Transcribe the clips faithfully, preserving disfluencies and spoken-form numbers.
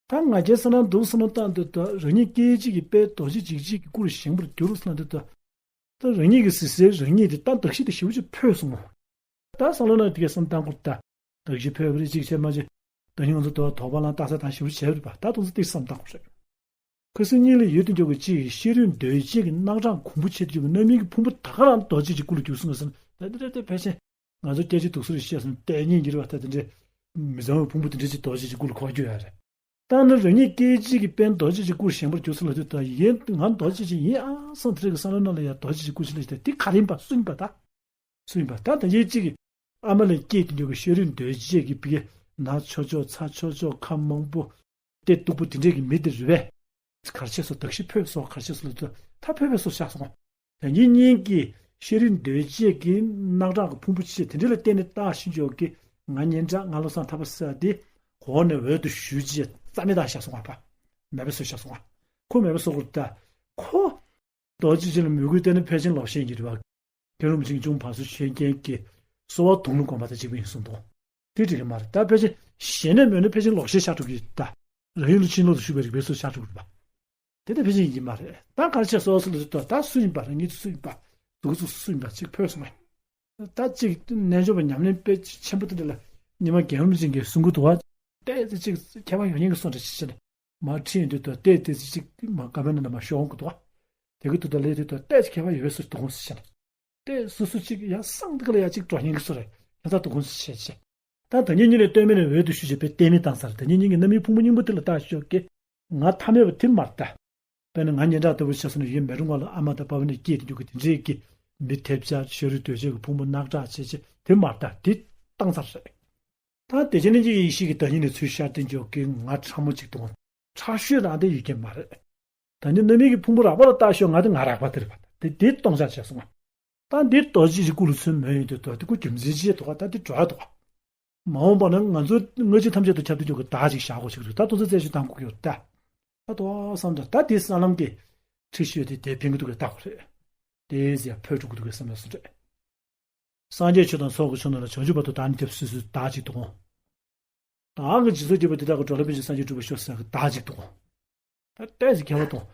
ད་ང་རྒྱལ་ས་ན་འདུག་ས་ན་བཏང་དུས་ད་རང་ཉིད་སྐད་ཅིག་གིས་དཔལ་རྡོ་རྗེ་འཇིགས་བྱེད་ཀྱི་སྐུ་རུ་བཞེངས་པར་གྱུར་ས་ན་དུས་ད། ད་རང་ཉིད་ཀྱི་ཟི་སའི་རང་ཉིད་དེ་ད་གདགས་གཞི་དེ་ཞེ་པོ་ཅིག་འཕོས་སོང་ངོ་། ད་བསམ་བློ་ནང་དེ་གའི་བསམ་བཏང་དགོས་ད། གདགས་གཞི་འཕོས་པ་རེད་གཅིག་བྱས་མ་བྱས། ད་ཉིན་ང་ཚོ་དོ་དོགས་པ་ལང་ལྟ་ས་དང་ཞེ་པོ་བྱས་པ་རེད་པ། ད་དུང་ཚོ་ཏིག་བསམ་བཏང་དགོས་རེད། ཁ་སང་གཉིད་ལས་ཡུལ་དུ་འཇོག་གི་གཅིག་ཤེས་རིག་འདོད་བྱེད་ཀྱི་སྣང་གྲགས་གོང་བུ་ཆེ་དུ་འཇོག་གི་རྣམ་སྨིན་གྱི་ཕུང་པོ་ད་ག་རང་རྡོ་རྗེ་གི་སྐུ་ལ་གྱུར་སོང་ཟེར་ན་ད་འདི་འདྲ་དེ་ཕལ་ཆེར། ང་ཚོ་སྐད་ཆ་འདུག་སེ་རེ་བཤད་སོང་ལྟས་ངན་གྱི་རེད་བ། ད་དེ་འདྲའི་མི་བཟང་བའི་ཕུང་པོ་དེ་འདྲ་ཅིག་རྡོ་རྗེ་གི་སྐུ་ལ་གོ་རྒྱུ་ཡོད་རེད། ད་ནི་རང་ཉིད་སྐད་ཅིག་གིས་དཔལ་རྡོ་རྗེ་གི་སྐུར་བཞེངས་པར་གྱུར་ཚུལ་ལ་དུས་ད་ཡིན་ང་རྡོ་རྗེ་ཅིག་ཡིན་ཨང་སང་དེ་རིང་གི་བསམ་བློ་ནང་ལ་ཡང་རྡོ་རྗེ་ཅིག་སྐུ་ཅིག་ལ་ཞིག་དེ་ག་རེ་ཡིན་པ་སུ་ཡིན་པ་ད། སུ་ཡིན་པ་ད་ད་ཡིན་གཅིག་གིས་ཨ་མ་ལས་སྐྱེས་དུས་འགྱོ་གི་ཤེས་རིག་འདོད་བྱེད་ཀྱི་བི་གེ་ན་ཆོག་ཆོག་ཚ་ཆོག་ཆོག་ཁ་མང་པོ། ལྟས་སྡུག་པོ་དེ་འདྲས་ཀྱི་མི་དེ་རེད་པས། གར་ཆས་སོགས་གདགས་གཞི་འཕོས་སོགས་གར་ཆས་སོགས་ལ་ད་འཕོས་པའི་སོགས་བཞག་སོང་། ད་ཉིན་གཉིས་ཀྱི་ཤེས་རིག་འདོད་བྱེད་ཀྱི་སྣང་གྲགས་ཀྱི་ཕུང་པོ་ཆེ་དེ་འདྲས་ལ་བརྟེན་ནས་བཏགས་ཤིང་འཇོག་གི་ང་སྙན་གྲགས་ང་བློ་བཟང་ཐར་པ་ཟེར་དེ་གོང་ནས་འོག་ཏུ་ཞུས་རྗེས་རྩ་མེད་བཏང་བཞག་སོང་བ། མེད་པའི་སོགས་བཞག་སོང་བ། ཁོ་མེད་པའི་སོགས་ཀྱི་ད་ཁོ། རྡོ་རྗེ་ཅན་ལ་མོས་གུས་བསྟན་ནས་ཕལ་ཆེར་ལོག་ཤེས་ཀྱི་རེད་བ། མཁན་རིན་པོ་ཆེ་གི་གཅུང་བར་སུ་ཆོས་རྒྱན་གྱི་གསོལ་བ་དུང་ལ་བསྒོམ་པ་དང་གཅིག་པ་ཡིན་གསུངས་འདུག་དེ་འགྲིག་གི་མ་རེད། ད་ཕལ་ཆེར་ཞེ་ནས་མོས་ནས་ཕལ་ཆེར་ལོག་ཤེས་ཤར་འགྲོ་གི་ད། རང་ཡུལ་ལ་ཕྱིན་ལོག་ཏུ་ཞུགས་པའི་རིག་པའི་སོགས་ཤར་འགྲོ་གི་རེད་པ། དེ་ལྟ་ཕལ་ཆེར་ཡིན་གྱི་མ་རེད། ད་གར་ཆས་སོགས་སུ་ལ་ད་ད་སུ་ཡིན་པ་རང་ཉིད་སུ་ཡིན་པ། འདུག་ཚུགས་སུ་ཡིན་པ་གཅིག་འཕོས་སོང་བས། ད་གཅིག་རྣལ་འབྱོར་པ་ཉམས་ལེན་དཔེ་ཆེན་པོ་དེ་འདྲ་ལ་ཉི་མ་རྒན་རིན་པོ་ཆེ་གིས་གསུང་གི་འདུག་བ། ཏོག་ཙམ་གཅིག་ཁྱད་པར་ཡོད་ཉེན་གྱི་སོང་འདྲ་ཅིག་བྱས་ནས། མར་ཁྲིད་ཡོང་དུས་ད་ལྟས་དེ་ཚོ་གཅིག་མ་དཀའ་མོའི་ནང་ནས་མར་ཤོར་འོང་གི་འདུག་ག་དེ་གི་དུས་ད་ལས་དུས་ད་ལྟས་ཀྱི་ཁྱད་པར་ཡོད་པའི་སུ་འདུག་འོང་ཟེར་བྱས་ནས། ལྟས་སུ་སུ་གཅིག་ཡང་སང་དེ་ག་ལ་ཡང་གཅིག་འགྲོ་ཉེན་གྱི་སུ་རེད། ཁྱད་མཚར་འདུག་འོང་ཟེར་བྱས་བྱས། ད་ད་ཉིན་གཉིས་ལས་ལྟོས་མེད་ནས་འོག་ཏུ་ཞུས་བྱས་པའི་ལྟས་མེད་བཏང་ཚར། ད་ཉིན་གཉིས་ཀྱི་རྣམ་སྨིན་ཕུང་པོ་སྙིང་པོ་དེ་ལ་བརྟག་ཞོག་གི་ང་ཐ་མལ་པ་དེ་མ་རེད་ད། དཔེར་ན་ང་སྙན་གྲགས་ལྟ་བུ་བྱས་སོང་ན་ཡུལ་མེ་རུ་ང་ལ་ཨ་མ་དང་པ་ཕ་ནས་སྐྱེས་ཏེ་འཇུག་གི་དེ་འདྲས་ཀྱི་མི་ཐེབས་ཆག་ཤ་རུས་གདོས་བཅས་ཀྱི་ཕུང་པོ་རྣག་ཁྲག་ཆེ་ཆེ་དེ་མ་རེད་ད། དེ་བཏང་ཚར་རེད། ད་བདེ་ཆེན་གླིང་རྗེ་ཡེ་ཤེས་ཀྱི་བདག་ཉིད་ནས་ཚུར་ཤར་ཏེ་འཇོག་གི་ང་ཕྲ་མོ་གཅིག་དང་ཁྲག་ཤོད་རང་དེ་ཡོད་མཁན་མ་རེད། ད་ནི་རྣམ་སྨིན་གྱི་ཕུང་པོ་རགས་པ་ལ་བལྟ་ཤོག་ང་དེ་ང་རགས་པ་དེ་རེད་པ། དེ་དེ་སྟོང་ཆ་བྱས་སོང་ང་། ད་འདི་རྡོ་རྗེ་གི་སྐུ་ལ་ཚུར་མོས་ཡོང་དུས་ད་དེ་སྐུ་རྒྱུ་མཚན་ཅི་འདུག་ག་ད་དེ་འགྲོ་ཡ་འདུག་ག་མ་འོངས་པ་ན་ང་ཚོ་སྔ་ཕྱི་ཐམས་ཅད་དུ་ཁྱབ་བརྡལ་འཇོག་གི་བདག་ཅིག་བཞག་དགོས་ཞིག་འདུག་ད་དུང་ཚོ་རྩད་ཞིབ་བཏང་དགོས་ཀྱི་ཡོད་ད། ད་དོ་བསམ་ད་ད་དེ་ས་ལམ་གྱི་ཁྲིད་ཤོད་དེ་དེ་ཕན་གི་འདུག་གི་བལྟ་དགོས་རེད། དེ་ཟེར་ཡ་འཕོས་འགྲོ་གི་འདུག་གི་བསམ་ཡ་སུ་རེད། སངས་རྒྱས་ཆོས་དང་ཚོགས་ཀྱི་མཆོག་རྣམས་ལ། བྱང་ཆུབ་བར་དུ་བདག་ནི་ཐོབ་སོ་སོའི་བདག་ཅིག་འདུག་གོ། བདག་གིས་སྦྱིན་སོགས་བགྱིས་པ་དེ་དག་གི་བགྲོད་ལ་ཕན་ཕྱིར་སངས་རྒྱས་འགྲུབ་པར་ཤོག་ཟེར་གི་བདག་ཅིག་འདུག་གོ། ད་ལྟས་ཀྱི་ཁྱད་པར་དང་།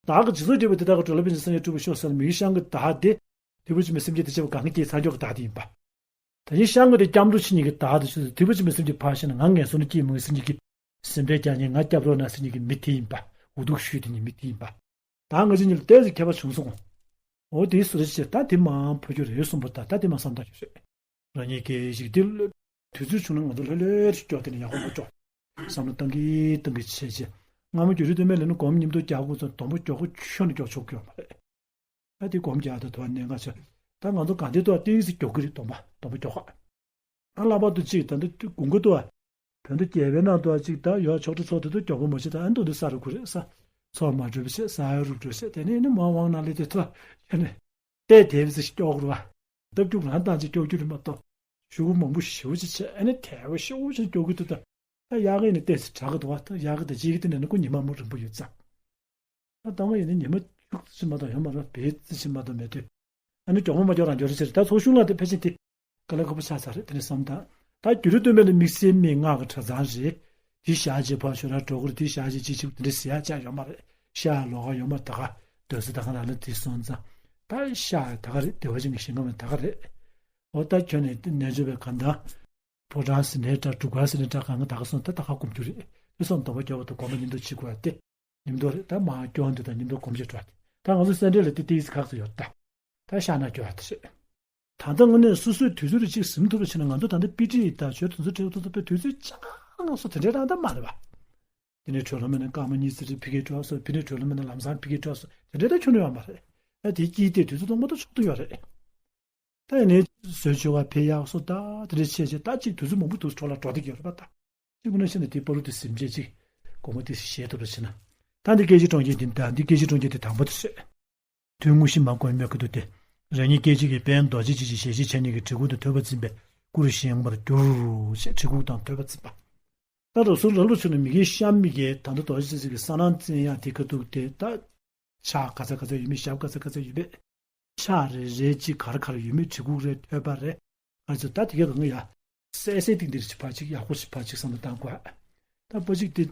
བདག་གིས་སྦྱིན་སོགས་བགྱིས་པ་དེ་དག་གི་བགྲོད་ལ་ཕན་ཕྱིར་སངས་རྒྱས་འགྲུབ་པར་ཤོག་ཟེར་ལ་མི་ཤང་གི་བདག་དེ། དུས་ཕུན་སུམ་ཚོགས་མི་སེམས་ཅན་དེ་བྱེད་པ་གང་གི་སྐྱེས་ཚར་འཇོག་གི་བདག་དེ་ཡིན་པ། ད་ནི་ཤང་གི་དེ་སྐྱབས་འགྲོ་བྱེད་མཁན་གྱི་བདག་དེ་ཆུ་ཚོད་དུས་ཕུན་སུམ་ཚོགས་ཀྱི་ཕར་ཕྱིན་ན་ང་ངན་སོང་ན་སྐྱེས་མི་ངན་སེམས་ཅན་གྱི། སེམས་ཁྲལ་རྒྱག་མཁན་ང་སྐྱབས་རོགས་གནང་ཟེར་མཁན་གྱི་མི་དེ་ཡིན་པ། འུ་ཐུག་ཞུས་དེ་ནི་མི་དེ་ཡིན་པ། ད་ང་ཚོ་གཉིས་ལ་ཏོག་ཙམ་ཁྱད་པར་བྱུང་སོང་། འོ་དེའི་སུ་རེད་ཅེས་ད་དེ་མང་ཕོ་རྒྱུ་རེད་གསུངས་པ་ད་ད་དེ་མང་བསམ་བཏང་རྒྱུ་རེད། རང་ཉིད་སྐད་ཅིག་དེ་ལ་དུས་ཚོད་བྱུང་ན་ང་ཚོ་ལྷོད་ལྷོད་ཅིག་སྐྱོ་དེ་ནི་ཡག་པོ་མ་སྐྱོ། བསམ་བློ་བཏང་གི་བཏང་གི་བྱས་བྱས། སྔ་མོ་རྒྱུ་རུ་དུ་མེད་ལས་ནི་སྒོམ་མཉམ་དུ་རྒྱག་དགོས་ཚོ་སྡོམ་པ་མགྱོགས་པོ་ཆོད་ནས་མགྱོགས་ཆོག་གི་ཡོད་མ་རེད། ད་དེ་སྒོམ་རྒྱག་ད་དུ་བ་གནད་འགག་ཆེ། ད་ང་ཚོ་ག་འདི་དུ་བ་ཏིག་ཙི་མགྱོགས་གི་རེད་སྡོམ་པ་སྡོམ་པ་མགྱོགས་ཁ། ཨ་ལྷག་པར་དུ་གཅིག་ད་འདི་དགུན་ཁ་དུ་བ། བོད་འདི་རྒྱལ་བའི་ནང་དུ་བ་གཅིག་ད་ཡོ་ཆོག་ཁྲི་ཚོགས་དེ་དུ་མགྱོགས་པོ་མ་བྱེད་ད་ཨ་འདུག་འདི་ས་རུ་ཁུ་རེད་ས། ཚོགས་མ་གྲུབ་བྱེད་ས་ཡ་རུ་གྲུབ་བྱེད་དེ་ནས་ནི་མ་དབང་ན་ལས་དེ་ཐོ་ཡ་ནི། ལྟས་དེབ་ཟི་སྐྱོག་རུ་བ། སྟབས་རྒྱུག་རང་བཏང་ཅིག་སྐྱོག་རྒྱུ་རེད་མ་གཏོགས། ཤུ་གུ་མང་པོ་ཞེ་པོ་ཅིག་བྱས་ཨ་ནི་དལ་བ་ཤུ་གུ་ཅིག་སྐྱོག་གི་འདུག་ད། ད་ཡག་གི་ནི་ལྟས་ཟི་དྲག་གི་འདུག་བ་ད་ཡག་གི་ད་ཅིག་གི་དེ་ནས་ནི་ཁོ་ཉི་མ་མོ་རིང་པོ་ཡོད་ཙང་། ད་ལྟ་མ་ཡིན་ན་ཉི་མ་བཅུ་ཙམ་མ་གཏོགས་ཡོད་མ་རེད་བེ་ཙི་ཙམ་མ་གཏོགས་མེད་དུས། ཨ་ནི་མགྱོགས་པོ་མ་མགྱོགས་རང་འགྱོ་རེ་ཆེ་རེད་ད་ཚོགས་གཞུང་ལ་དེ་ཕལ་ཆེར་དེ། དཀའ་ལས་ཁག་པོ་ཆགས་ཚར་རེད་དེ་ནས་བསམ་དང་། ད་རྒྱུད་རིང་སྟོན་པའི་ལ་དམིགས་བསལ་མི་ལྔ་གི་གྲྭ་ཚང་རེད། དེ་ཞག་གཅིག་ཕར་ཞོར་ལ་འགྲོ་གི་རེད་དེ་ཞག་གཅིག་ཅིག་ཅིག་དེ་འདྲ་ཟེར་ཡག་ཅག་ཡོད་མ་རེད། ཤ་ཡག་ལོག་ག་ཡོད་མ་རེད་ད་ག་དོལ་ས་ད་ག་ལ་ལ་དེ་སོང་ཙང་། ད་ཤ་ཡག་ད་ག་རེད་བདེ་བ་ཅན་གྱི་ཞིང་ཁམས་ད་ག་རེད། འོ་ད་ཁྱོད་ནས་རྣལ་འབྱོར་པའི་གང་ལྟར། ཕོ་བྲང་ཟེར་ནའི་འདྲ་སྒྲུབ་སྒར་ཟེར་ནའི་འདྲ་གང་ག་ད་ག་སོང་ད་ད་ག་སྒོམ་རྒྱུ་རེད། དེ་སོང་སྡོམ་པ་རྒྱབ་པ་དང་སྒོམ་པ་མཉམ་དུ་བྱེད་དགོས་ཡ་དེ། མཉམ་དུ་རེད་ད་མ་སྐྱོན་འདི་དང་མཉམ་དུ་སྒོམ་བྱེད་འགྲོ་དེ། ད་ང་ཚོ་སེ་འབྲས་ལ་དེ་ཏིག་ཙི་ཁག་ཙམ་ཡོད་ད། ད་ཤ་ན་སྐྱོ་བ་དེ་རེད། ད་ལྟ་དངོས་གནས་སོ་སོའི་དུས་ཚོད་རེ་གཅིག་ཟིན་ཐུབ་རེ་བྱས་ན་ང་ཚོ་ད་ལྟ་པི་ཏི་ད་ཆོས་དུས་ཚོད་ཁྲལ་ཐུབ་ཐུབ་པའི་དུས་ཚོད་ཅང་སོ་དེ་འདྲའི་རང་ད་མ་རེད་བ། དེ་ནས་གྲོལ་ལམ་མེད་ན་སྐར་མ་གཉིས་ཙམ་རེ་ཕི་གེ་འགྲོ་སོ་ཕི་ནས་གྲོལ་ལམ་མེད་ན་ལམ་སང་ཕི་གེ་འགྲོ་སོ་དེ་འདྲའི་ད་ཁྱོན་ནས་ཡོད་མ་རེད། ད་དེ་དཀྱིལ་དེ་དུས་ཚོད་སྟོང་པ་ད་ཆོག་ཏུ་ཡོད་རེད། ད་ཡིན་ནའི་བཟོས་བྱོས་བ་ཕེ་ཡག་སོ་ད་དེ་འདྲའི་ཆེ་ཆེ་ད་གཅིག་དུས་ཚོད་མང་པོ་དུས་འཕྲོ་ལ་འགྲོ་བསྡད་ཀྱི་ཡོད་རེད་པ་ད། གཅིག་པུ་ན་ཤི་ནས་དེ་པ་རུ་དེ་ཟིན་བྱས་གཅིག་སྒོ་མོ་དེ་ཞེས་ཐུབ་པ་བྱས་ན། ད་འདི་སྐད་ཅིག་གྲོང་ཁྱེར་འདི་ད་འདི་སྐད་ཅིག་གྲོང་ཁྱེར་འདི་དང་པོ་དེ་རེད། དོན་དངོས་གཞི་མ་གོ་མོད་ཀྱི་འདུག་སྟེ། རང་ཉིད་སྐད་ཅིག་གིས་དཔལ་རྡོ་རྗེ་འཇིགས་བྱེད་ཞལ་བཞེས་བྱ་ཉིད་ཀྱི་གྲི་གུག་དང་ཐོད་པ་འཛིན་པའི་སྐུ་རུ་བཞེངས་པར་གྱུར་ཞེས་གྲི་གུག་དང་ཐོད་པ་འཛིན་པ། ད་རུ་སུ་ར་ལུ་ཆུ་ནི་མི་དགེ་བཤམས་མི་དགེ་ད་ལྟ་རྡོ་རྗེ་འཇིགས་བྱེད་ཀྱི་ས་ནང་བཙན་ཡང་དེ་ཁ་ཐུག་སྟེ་ད། ཕྱག་ག་ཚ་ག་ཚ་ཡོད་མེད་ཞབས་ག་ཚ་ག་ཚ་ཡོད་མེད། ཕྱག་རེ་རེ་གཅིག་གར་གར་ཡོད་མེད་གྲི་གུག་རེ་ཐོད་པ་རེ། ག་ཚོད་ད་དེ་ག་གང་ཡ། སད་སད་ཏིག་འདིར་གཅིག་ཕར་གཅིག་ཡག་པོ་ཞིག་ཕར་གཅིག་བསམ་བློ་བཏང་དགོས། ད་པ་གཅིག་དེ་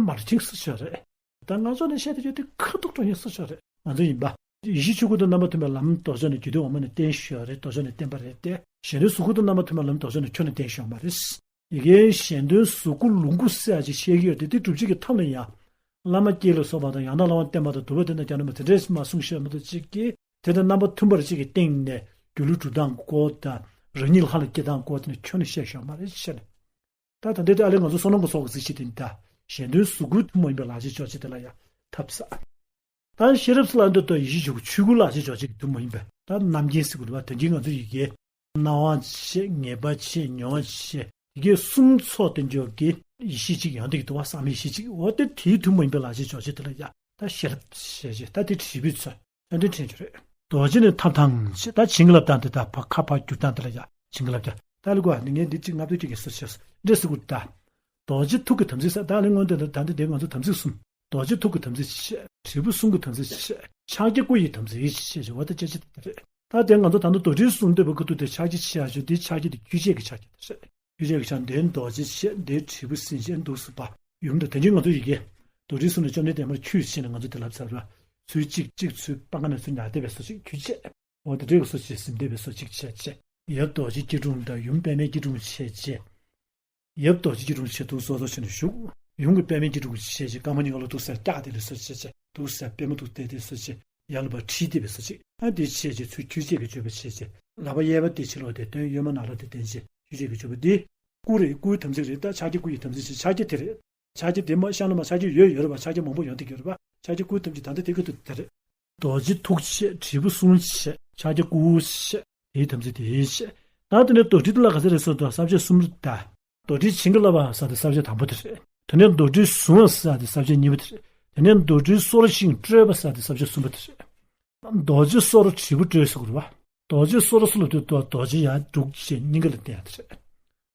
མ་མར་ཆིང་སུ་ཆོག་རེད། ད་ང་ཚོ་ནས་བཤད་དེ་ཡོད་དེ་ཁ་ཐུག་ཀྲོང་ཡིན་སུ་ཆོག་རེད། ང་ཚོ་ཡིན་པ། ཡེ་ཤེས་ཆོས་སྐུ་དང་རྣམ་པར་མཐུན་པའི་ལམ་རྡོ་རྗེ་ནས་རྒྱུད་སྡེ་འོག་མ་ནས་བསྟན་ཞུ་བ་རེད། རྡོ་རྗེ་ནས་བསྟན་པ་རེད་དེ། གཞན་དོན་གཟུགས་སྐུ་དང་རྣམ་པར་མཐུན་པའི་ལམ་རྡོ་རྗེ་ནས་ཁྱོན་ནས་བསྟན་ཞུ་བ་མ་རེད། ཡི་གེ་གཞན་དོན་གཟུགས་སྐུ་ལོངས་སྐུ་ཟེར་ཡ་ཅིག་བཤད་ཀྱི་ཡོད་དེ། དེ་སྒྲུབ་བྱེད་ཀྱི་ཐབས་ལ་ཡང་། བླ་མ་སྐྱེས་ལ་སོགས་པ་དང་། ཡང་དག་བླ་མ་བསྟེན་པ་དང་། དུ་བ་དེ་ན་ཀྱང་ནི་མ་དེ་འདྲས་མ་གསུངས་ཤེས་མ་གཏོགས་གཅིག་གིས་དེ་དང་རྣམ་པ་མཐུན་པར་གཅིག་གི་སྟེང་ནས་སྒྱུ་ལུས་སྒྲུབ་སྟངས་སྐོར་དང་། རང་ཉིད་ལ་ཧ་ལ་སྐྱེ་སྟངས་སྐོར་དེ་ནི་ཁྱོན་ནས་བཤད་ཤོག་མ་རེད་ཤེས་ནས། ད་ད་འདི་དེ་ཨ་ལས་ང་ཚོ་བསོད་ནམས་ཀྱི་ཚོགས་ཀྱི་རྩིས་གཞི་དེ་ནི་ད་གཞན་དོན་གཟུགས་སྐུའི་ཐུན་མོང་ཡིན་པའི་ལག་རྗེས་ཕྱོགས་གཅིག་དེ་ལ་ཡང་ཐབས་ས། ད་ཤེས་རབ་སི་ལ་འདོད་དོ་ཡེ་ཤེས་ཆོས་སྐུ་ཆོས་སྐུ་ལག་རྗེས་ཕྱོགས་གཅིག་གི་ཐུན་མོང་ཡིན་པས། ད་རྣམ་མཁྱེན་ཟེར་དགོས་འདུག་བ། དོན་གྱིས་ང་ཚོ་ཡི་གེ་སྣང་བ་ཆེ། ངེས་པ་ཆེ། མྱོང་བ་ཆེ། དེ་གའི་གསུམ་ཚོགས་དེ་འཇོག་གི་ཡེ་ཤེས་གཅིག་ཡོང་དེ་གི་འདུག་བ། བསམ་ཡེ་ཤེས་གཅིག་འོ་དེ་དེའི་ཐུན་མོང་ཡིན་པའི་ལག་ཆའི་ཇོ་བྱེད་དེ་ལ་ཡ་ད་ཤེས་རབ་ཞེས་བྱས། ད་དེ་དྲིལ་བུའི་ཚོགས་ཡོན་ཏན་ཕྲན་བཅུ་རེད། རྡོ་རྗེ་ནི་ཐབས་དང་བཅས། ད་བྱིན་གྱིས་བརླབས་དང་དེ་དག་ཕ་ཁ་ཕར་བསྒྱུར་སྟངས་དེ་ལ་ཡ་བྱིན་གྱིས་བརླབས་ཀྱང་ད་ལ་གོ་ནི་ངས་འདི་གཅིག་ལྔ་བདོ་གཅིག་གི་སོ་ཞེས་འདྲེ་སི་ཀུར་ད། རྡོ་རྗེ་ཐུགས་ཀྱི་དམ་ཚིག་ས་ད་ལས་སྔོན་དེ་ད་ད་འདི་དེ་ང་ཚོ་དམ་ཚིག་གསུམ། རྡོ་རྗེ་ཐུགས་ཀྱི་དམ་ཚིག་བྱས། དྲིལ་བུ་གསུང་གི་དམ་ཚིག་བྱས། ཕྱག་རྒྱ་སྐུ་ཡི་དམ་ཚིག་བྱས་ཞེས་བ་ད་ཅི་ཅི་དེ་རེད། ད་དེ་ང་ཚོ་ད་ལྟ་རྡོ་དྲིལ་གསུང་བསྟོད་པའི་ཁུ་ཐུག་དེ་ཕྱག་རྒྱ་ཆེ་ཡ་ཞུ་དེ་ཕྱག་རྒྱ་དེ་ཁྱུ་ཆེ་གི་ཕྱག་རྒྱ་དེ་རེད། ཁྱུ་ཆེ་གི་ཕྱག་འདིར་རྡོ་རྗེ་བྱས། འདིར་དྲིལ་བུ་སྲིན་བྱས་འདུག་སུ་པ་ཡུམ་དང་དེ་འདྲའི་ང་ཚོ་ཡི་གེ་རྡོ་དྲིལ་གསུང་ནས་བཅོམ་ལྡན་འདས་མར་ཁྱུ་ཆེ་ནས་ང་ཚོ་དེ་ལབ་ཚར་བ། ཚུལ་གཅིག་གཅིག་ཚུལ་སྤང་ཁ་ནས་ཚུལ་ཉག་བསྡད་པའི་སོ་གཅིག་ཁྱུ་ཆེ། འོ་དེ་འདྲའི་སོ་གཅིག་ཟིན་བསྡད་པའི་སོ་གཅིག་ཆེ་ཆེ། ཡབ་རྡོ་རྗེ་སྐྱིལ་ཀྲུང་དང་ཡུམ་པདྨའི་སྐྱིལ་ཀྲུང་ཆེ་ཆེ། ཡབ་རྡོ་རྗེ་སྐྱིལ་ཀྲུང་ཆེ་འདུག་སོ་སོ་ཆེ་ནས་བཞུགས། ཡུམ་གྱི་པདྨའི་སྐྱིལ་ཀྲུང་ཆེ་ཆེ། རྐང་པ་གཉིས་ཀ་ལ་འདུག་སེ་སྐྱག་དེ་ལས་སོ་ཆེ་ཆེ། འདུག་སེ་པད་མ་འདུག་སྟེ་དེ་སོ་ཆེ། ཡར་ལ་བ་ཁྲིད་དེ་བས་སོ་ཆེ། ཨ་དེ་ཆེ་ཆེ་ཚུལ་ཁྱུ་ཆེ་གི་སྤྱོད་པ་ཆེ་ཆེ། ལག་པ་གཡས་པ་དེ་ཕྱི་ལོགས་དེ་སྟོན། གཡོན་མ་ནང་ལ་དེ་བསྟན་ཆེ་ཁྱུ་ཆེ་གི་སྤྱོད་པ་འདི། སྐུ་རེད། སྐུའི་དམ་ཚིག་རེད། ད་ཕྱག་རྒྱ་སྐུ་ཡི་དམ་ཚིག་ཆེ་ཕྱག་རྒྱ་དེ་རེད། ཕྱག་རྒྱ་དེ་མ་ཤང་ལ་མ་ཕྱག་རྒྱ་ཡོད་ཡོད་རེད་བ། ཕྱག་རྒྱ་མང་པོ་ཡོང་དེ་གི་ཡོད་རེད་བ། ཕྱག་རྒྱ་སྐུའི་དམ་ཚིག་ད་ལྟ་དེ་གི་དུ་དེ་རེད། རྡོ་རྗེ་ཐུགས་ཆེ། དྲིལ་བུ་གསུང་ཆེ། ཕྱག་རྒྱ་སྐུ་ཆེ། དེའི་དམ་ཚིག་དེའི་ཆེ། ད་དེ་ནས་རྡོ་དྲིལ་དེ་ལ་ག་ཚོད་རེད་ཟེར་དུས་ས་བཅད་གསུམ་རེད་ད། རྡོ་དྲིལ་བྱིན་གྱིས་བརླབས་པ་ཟེར་དེ་ས་བཅད་དང་པོ་དེ་རེད། དེ་ནས་རྡོ་དྲིལ་བཟུང་བ་ཟེར་དེ་ས་བཅད་གཉིས་པ་དེ་རེད། དེ་ནས་རྡོ་དྲིལ་གསོར་ཞིང་སྤྲོས་པ་ཟེར་དེ་ས་བཅད་གསུམ་པ་དེ་རེད། རྡོ་རྗེ་གསོར་དྲིལ་བུ་སྤྲོས་ཟེར་དགོས་རེད་བ། རྡོ་རྗེ་གསོར་ཟེར་ལབ་དུས་རྡོ་རྗེ་ཡར་འདུག་བྱས་སྙིང་ག་ལ་བསྟན་ཡ་དེ་རེད།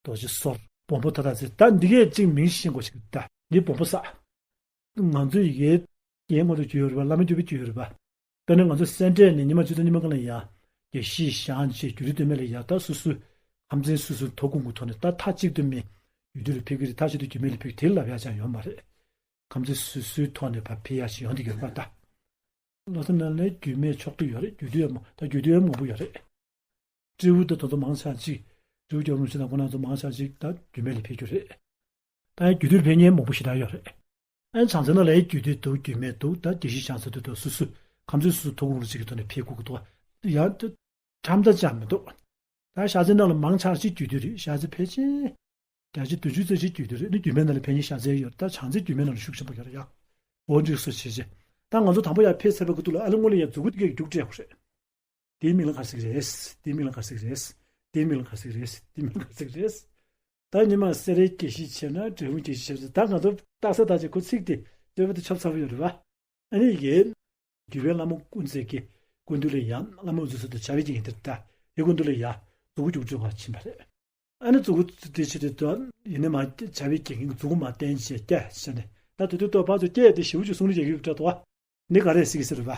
རྡོ་རྗེ་གསོར་སྦོམ་པོ་ཐ་དག་ཚེ་ད་འདི་གས་གཅིག་མིང་ཤེས་དགོས་ཤིག་ད་འདི་སྦོམ་པོ་ས། ང་ཚོ་ཡི་གེ་རྒྱན་ངོ་དུ་གྱུར་ཡོད་རེད་པ། བླ་མའི་སྤྲུལ་པའི་གྱུར་ཡོད་རེད་པ། དཔེར་ན་ང་ཚོ་སེ་འབྲས་ནས་ཉི་མ་བཅུ་ཚོད་ཉི་མ་གང་ལ་ཡ། དགེ་བཤེས་བཞེངས་བྱས་རྒྱུད་སྡེ་སྟོད་སྨད་ལ་ཡ་ད་སོ་སོའི་ཁམས་ཚན་སོ་སོའི་ཐོབ་ཁུངས་ཀྱི་ཐོག་ནས་ད་མཐའ་གཅིག་ཏུ་མི་རྒྱུད་སྡེ་ལ་ཕེབས་ཀྱི་རེད། མཐའ་གཅིག་ཏུ་རྒྱུད་སྨད་ལ་ཕེབས་ཀྱི་དེ་ལབ་ཡ་ཅང་ཡོད་མ་རེད། ཁམས་ཚན་སོ་སོའི་ཐོག་ནས་ཕར་ཕེབས་ཡ་ཞིག་ཡོང་གི་ཡོད་རེད་པ་ད། ལྷ་ས་ནང་ལ་རྒྱུད་སྨད་ཕྱོགས་བསྡུས་ཡོད་རེད། རྒྱུད་སྡེ་ཡང་མང་ད་རྒྱུད་སྡེ་ཡང་མང་པོ་ཡོད་རེད། སྤྲེའུ་དང་དེ་ཚོ་མང་ཆ་གཅིག་སྤྲེའུ་རྒྱལ་པོ་རིན་པོ་ཆེ་དང་ཁོང་རྣམ་ཚོ་མང་ཆ་གཅིག་ད་རྒྱུད་སྨད་ལ་ཕེབས་རྒྱུ་རེད། ད་ཡང་རྒྱུད་སྡེ་ལ་ཕེབས་མཁན་མང་པོ་ཞེ་དྲག་ཡོད་རེད། ཨ་བྱང་རྩེ་ནང་ལ་ཡང་རྒྱུད་སྡེ་འདུག་རྒྱུད་སྨད་འདུག་ད་དགེ་བཤེས་བྱང་རྩེ་དེ་ཚོ་སོ་སོའི་ཁམས་ཚན་སོ་སོའི་ཐོབ་ཁུངས་ལ་གཅིག་གི་ཐོག་ནས་ཕེབས་དགོས་ཀྱི་འདུག་ཡང་དེ་ཁྲམ་ད་ཅང་མི་འདུག་ད་ཤར་རྩེ་ནང་ལ་མང་ཆ་གཅིག་རྒྱུད་སྡེ་རེད། ཤར་རྩེ་ཕལ་ཆེར་བརྒྱ་ཆ་བདུན་ཅུ་རྩ་གཅིག་རྒྱུད་སྡེ་རེད། ནི་རྒྱུད་སྨད་ནང་ལ་ཕེབས་མཁན་ཤར་རྩེ་ཡོད་རེད། ད་བྱང་རྩེ་རྒྱུད་སྨད་ནང་ལ་ཤུགས་ཆེན་པོ་ཡོད་རེད་ཡ། འོ་འདྲ་སོ་བྱེད་བྱེད། ད་ང་ཚོ་དང་པོ་ཡར་ཕེབས་ཚར་བའི་སྐབས་དུས་ལ་ཨ་ལེ་སྔོན་ལ་ཡ་མཛུབ་གུ་དེ་གས་རྒྱུགས་སྤྲད་དགོས་རེད། དེའི་མིང་ལ་ག་རེ་ཟེར་གི་རེད། དེའི་མིང་ལ་ག་རེ་ཟེར་གི་རེད། དེའི་མིང་ལ་ག་རེ་ཟེར་གི་རེད། དེའི་མིང་ལ་ག་རེ་ཟེར་གི་རེད། ད་ཉི་མ་སེ་རའི་དགེ་བཤེས་བྱས་ན་འབྲས་སྤུངས་དགེ་བཤེས་བྱས་ན་ད་ང་ཚོ་རྟགས་གསལ་བཏགས་ཀྱི་ཁོ་ཚིག་དེ་རྩོད་པ་དེ་ཆོབ་ཚ་པོ་ཡོད་རེད་བ། ཨ་ནི་ཡིན། རྒྱུད་པའི་བླ་མ་ཀུན་བརྩེགས་ཀྱི་སྐུ་མདུན་ལ་ཡ་བླ་མ་འུ་ཚོ་ཚོ་དང་བྱ་བའི་རྒྱལ་མཚན་དེ་ལྟ་ཡི་སྐུ་མདུན་ལ་ཡ་མཛུབ་གུ་རྒྱུག་འགྲོ་བ་ཕྱིན་པ་རེད། ཨ་ནི་མཛུབ་གུ་དེ་ཕྱི་དེ་དུ་ཡིན་ནའི་མ་བྱ་བའི་རྒྱལ་མཚན་མཛུབ་གུ་མ་བསྟན་བྱས་སྐྱ་ཟེར་ནས་ད་དེ་དུས་ཏོ་ཕར་ཚུར་སྐྱ་དེ་ཞེ་པོ་ཅིག་གསུང་རེ་རྒྱག་གི་ཡོད་འདྲ་འདུག་བ། འདི་ག་རེ་ཟེར་གི་ཟེར་བ།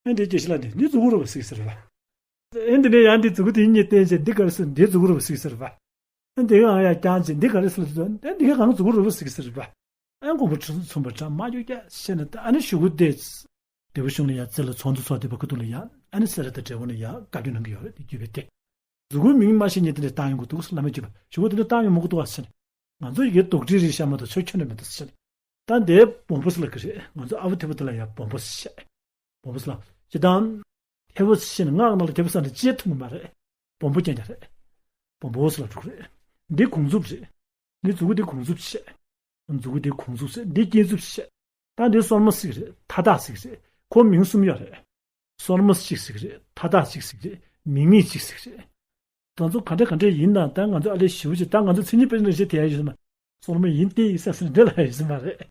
ཨེ་འདི་སྐྱེ་ཤི་ལ་འདི་འདི་མཛུབ་གུ་རུ་བ་ཟེར་གི་ཟེར་བ། ཨེ་འདི་ནས་ཡང་འདི་མཛུབ་གུ་དེ་གཉིས་བསྟན་བྱས་འདི་ག་རེ་ཟེར་འདི་མཛུབ་གུ་རུ་བ་ཟེར་གི་ཟེར་བ། ཨེ་འདི་ག་ཡང་བསྐྱངས་བྱས་འདི་ག་རེ་ཟེར་ལ་ཟེར་ཨེ་འདི་ག་གང་མཛུབ་གུ་རུ་བ་ཟེར་གི་ཟེར་བ། ཨེ་མགོན་པོ་ཁྲི་སྲོང་ཚུན་པ་འདྲ་མ་གྱུར་ཀྱང་ཤེས་ནས་ད་ཨ་ནི་གཞུག་གུ་དེ། སྡེ་པ་གཞུང་ལ་ཡང་རྩེ་ལ་ཚོགས་འདུ་ཚོགས་བསྡད་པ་ཁུ་ཐུག་ལ་ཡང་ཨ་ནི་སེ་ར་དང་འབྲས་སྤུངས་ལ་ཡང་བཀའ་བཀྱོན་གནང་གི་ཡོད་རེད། དེ་བརྒྱུད་པའི་དེ། མཛུབ་གུའི་མིང་མ་ཤེས་མཁན་དེ་འདྲ་བཏང་ཡོང་གི་འདུག་བླ་མས་བརྒྱུད་པ་གཞུག་གུ་དེ་འདྲ་བཏང་ཡོང་མི་དགོས་འདུག་བ་ཟེར་ནས། ང་ཚོ་ཡི་གེ་རྡོག་ཁྲེས་རེད་ཤག་མ་གཏོགས་ཆོས་ཁྱོན་ནས་མི་འདུག་ཟེར་ནས། ད་འདིར་སྦོམ་པོ་ཟེར་ལབ་ཀྱི་རེད། ང་ཚོ་ཨ་བུ་ཐེ་བུ་དེ་ལ་ཡང་སྦོམ་པོ་ཟེར་བཤད། སྦོམ་པོ་ཟེར་ལབ་སྤྱིར་བཏང་། ཐེ་བུ་ཟེར་ནས་སྔགས་ནང་ལ་ཐེ་བུ་ཟེར་ནས་ཅི་ཐུབ་ཀྱི་མ་རེད། སྦོམ་པོ་རྐྱང་རྐྱང་རེད། སྦོམ་པོ་ཟེར་ལབ་འགྲོ་གི་རེད། འདི་གོང་མཛུབ་རེད། འདི་མཛུབ་གུ་འདི་གོང་མཛུབ་བཤད། མཛུབ་གུ་འདི་གོང་མཛུབ་ཟེར། འདི་སྐྱེས་མཛུབ་བཤད། ད་འདི་སོར་མོ་ཟེར་གི་རེད། ཐ་དག་ཟེར་གི་རེད། ཁོ་མིང་གསུམ་ཡོད་རེད། སོར་མོ་གཅིག་ཟེར་གི་རེད། ཐ་དག་གཅིག་ཟེར་གི་རེད། མིང་མེད་གཅིག་ཟེར་གི་རེད། ད་ཚོ་ག་འདྲ་ག་འདྲ་ཡིན་ན་ད་ང་ཚོ་ཨ་ལས་ཞེ་པོ་ཅིག་ད་ང་ཚོ་མཚན་ཉིད་དཔེ་ནས་བཤད་དེ་ཡ་ཡོད་ས་མ། སོར་མོ་ཡིན་ཏེ་ཡིན་ས་ཟེར་འདྲ་ལ་ཡོད་ས་མ་རེད།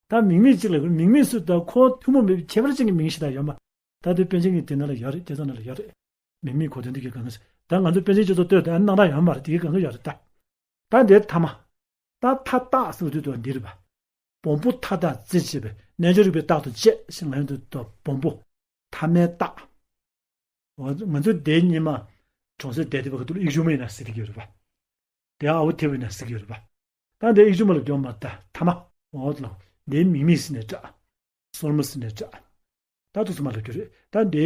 ད་མིང་མེད་གཅིག་ལ་མིང་མེད་སུ་ད་ཁོ་ཐུན་མོང་མེད་པའི་ཁྱད་པར་ཅན་གྱི་མིང་ཞིག་ད་ཡོད་མ། ད་དེ་པཎ་ཆེན་གྱི་དེ་ནང་ལ་ཡོད་རེད། བསྐྱེད་རྫོགས་ནང་ལ་ཡོད་རེད། མིང་མེད་གོ་དོན་འདི་གའི་གང་ཟེར་ད་ང་ཚོ་པཎ་ཆེན་ཁྱེད་ཚོ་ལྟོས་དང་སྣང་གྲགས་ཡོད་མ་རེད། དེ་གའི་གང་ག་ཡོད་རེད་ད། ད་འདིར་ཐ་མ། ད་ཐ་དག་ཟེར་བ་དུས་དུ་འདིར་བ། སྦོམ་པོ་ཐ་དག་རྩེ་བྱེད་པའི་རྣལ་འབྱོར་རིག་པའི་རྟགས་དང་བཅས་ཞེས་ང་ཡོང་དུ་དོ་སྦོམ་པོ། ཐ་མའི་རྟགས། འོ་ང་ཚོ་དེ་ཉི་མ་གྲོང་གསེབ་བསྡད་དེ་བ་ཁ་ཐུག་ལ་ཡིག་ཆུང་མ་ཡིན་ན་ཟེར་གྱི་ཡོད་རེད་པ། དེ་ཨ་བོ་ཐེ་བོ་ཡིན་ན་ཟེར་གྱི་ཡོད་རེད་པ། ད་འདི་ཡིག་ཆུང་མ་ལ་འགྱོ་མ་ད་ཐ་མ། འོ་ལ་འདི་མིང་མེད་ཟེར་ནས་སྐྲག་སོར་མོ་ཟེར་ནས་སྐྲག་ད་ཐུག་ས་མ་ལ་གྱུར་རེད། ད་འདི་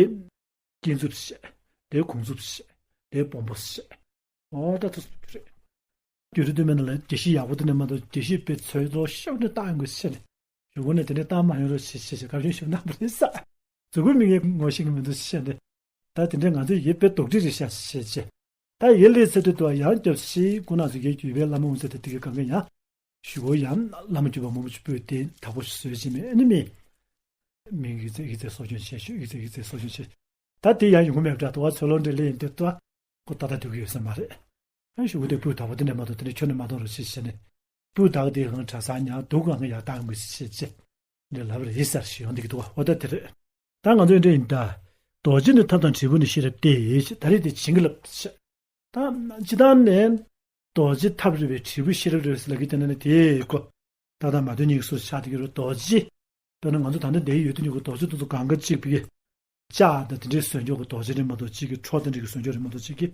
སྐྱེས་མཛུབ་ཟེར། འདི་གོང་མཛུབ་ཟེར། འདི་སྦོམ་པོ་ཟེར། འོ་ད་ཐུག་ས་མ་ལ་གྱུར་རེད། རྒྱུད་སྡེ་སྟོད་སྨད་ནང་ལ་དགེ་བཤེས་ཡག་པོ་དེ་འདྲ་མ་གཏོགས་དགེ་བཤེས་དཔེ་ཚོད་ལོ་ཤོག་ནས་བཏང་ཡོང་དགོས་ཟེར་ནས། གཞུག་གུ་ནས་དེ་འདྲ་བཏང་མ་ཡོང་རོགས་ཞེས་ཞེས་ཞེས་བཀའ་བཀྱོན་ཞུ་གནང་བ་རེད་ས། མཛུབ་གུ་མིང་ངས་ངོ་ཤེས་ཀྱི་མི་འདུག་ཞེས་ནས། ད་དེ་འདྲའི་ང་ཚོའི་ཡིད་དཔེ་རྡོག་ཁྲེས་རེད་ཤག་ཞེས་བྱས། ད་ཡིད་ལས་ཚེ་དུས་དུ་ཡང་སྐྱབས་ཤིག་སྐུ་ན་ཚོ་རྒྱལ་རྒྱུད་པའི་བླ་མ་འོང་ཚེ་དེ་དེ་གའི་གང་ག་ཡང་། གཞུག་གུ་ཡང་བླ་མ་བརྒྱུད་པ་མང་པོ་ཅིག་སྤོས་ཏེ་དྭགས་པོ་ཞིག་བཟོས་ཕྱིན་མེད་ཨ་ནི་མེད། མིང་ཡིག་ཚད་ཡིག་ཚད་གསོ་སྐྱོང་བྱས་ཞུ་ཡིག་ཚད་ཡིག་ཚད་གསོ་སྐྱོང་བྱས། ད་དེ་ཡང་ཡོང་གི་མེད་པ་འདྲ་དུ་བ་ཚོད་ལོང་འདྲ་ལས་ཡིན་དེ་ལྟ། ཁོ་ཏག་ཏག་སྡོད་ཀྱི་ཡོད་ས་མ་རེད། ཨ་ཞུ་དེ་སྤུས་དག་པོ་དེ་འདྲ་མ་གཏོགས་དེ་འདྲ་ཁྱོན་ནས་མ་གཏོང་རོགས་ཞེས་བྱས་ནས། སྤུས་དག་དེ་གང་གྲྭ་ས་ཉག་སྡུག་གང་ཡག་བཏང་མི་ཞེས་བྱས། འདི་ལབ་རེད་ཟེར་ཞིག་ཡོང་འདི་གི་འདུག་བ། འོ་ད་དེ་རེད། ད་ང་ཚོས་འདྲ་ཡིན་ད། རྡོ་རྗེ་ནི་ཐབས་དང་དྲིལ་བུ་ནི་ཤེས་རབ་སྟེ། ད་རེས་དེ་བྱིན་གྱིས་བརླབས་ཤག་ད་སྤྱི་བཏང་ནས་རྡོ་རྗེ་ཐབས་རེད་པས་དྲིལ་བུ་ཤེས་རབ་རེད་པས་ལབ་ཀྱི་དེ་ནི་དེ་གོ། ད་ལྟ་མ་དོན་གཉིས་ཀྱི་སོ་ཆགས་དེ་གི་རེད། རྡོ་རྗེ། དཔེར་ན་ང་ཚོ་ད་ལྟ་འདིར་ཡོད་དུས་ཉིད་ཀྱི་རྡོ་རྗེ་དེ་ཚོ་གང་ག་གཅིག་པའི་ལྕགས་དང་དེ་འདྲའི་བཟོས་འཇོག་གི་རྡོ་རྗེ་རེད་མ་གཏོགས་གཅིག་གི་ཁྲོ་དེ་འདྲའི་གི་བཟོས་འཇོག་རེད་མ་གཏོགས་གཅིག་གི་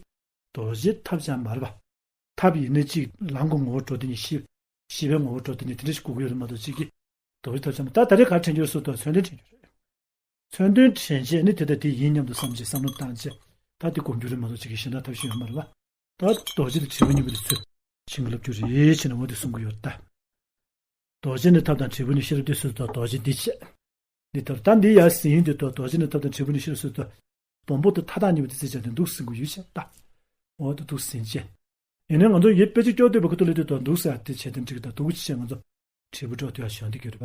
རྡོ་རྗེ་ཐབས་ཀྱང་མ་རེད་པ། ཐབས་ཡིན་ན་གཅིག་ལམ་གྱི་ངོ་བོར་འགྲོ་དེ་ཉིད་ཤེས། ཤེས་པའི་ངོ་བོར་འགྲོ་དེ་ཉིད་དེ་འདྲ་ཞིག་དགོས་ཀྱི་ཡོད་རེད་མ་གཏོགས་གཅིག་གི་རྡོ་རྗེ་ཐབས་ཀྱང་མ། ད་ད་རེས་ག་དྲན་རྒྱུ་སོ་དང་མཚོན་དོན་དྲན་རྒྱུ་རེད། མཚོན་དོན་དྲན་བྱས་ནི་དེ་ལྟ་དེ་ཡིན་སྙམ་དུ་བསམ་བྱས་བསམ་བློ་བཏང་བྱས། ད་དེ་སྒོམ་རྒྱུ་རེད་མ་གཏོགས་གཅིག་གི་གཞན་དག་ཐབས་ཤེས་ཡོད་མ་རེད་པ། ད་རྡོ་རྗེ་དང་དྲིལ་བུ་གཉིས་པོ་དེ་ཚོས་བྱིན་གྱིས་བརླབ་རྒྱུ་རེད་བྱས་ནས་འོ་དེ་གསུང་གི་ཡོད་ད། རྡོ་རྗེ་ནི་ཐབས་དང་དྲིལ་བུ་ནི་ཤེས་རབ་སྟེ་ཟེར་དུས་རྡོ་རྗེ་འདི་བྱས། འདི་ལྟར་ད་འདི་ཡར་ཟིན་ཡིན་དུས་རྡོ་རྗེ་ནི་ཐབས་དང་དྲིལ་བུ་ནི་ཤེས་རབ་ཟེར་དུས། སྦོམ་པོ་དང་མཐའ་དག་གཉིས་པོ་དེ་ཚེ་ཆ་དེ་འདུག་ཟིན་དགོས་ཡོད་ཤག་ད། འོ་དེ་འདུག་ཟིན་བྱས། ཡིན་ནའི་ང་ཚོ་ཡིད་དཔེ་ཅིག་སྐྱོར་འདོད་པའི་ཁུ་ཐུ་ལེ་དུས་དང་འདུག་ཟེར་དེ་བྱས་དེ་འགྲིག་དང་འདུག་ཅེས་ང་ཚོ་དྲིལ་བུ་སྤྲོ་དུས་ཡར་ཞོན་དེ་གྱུར་པ།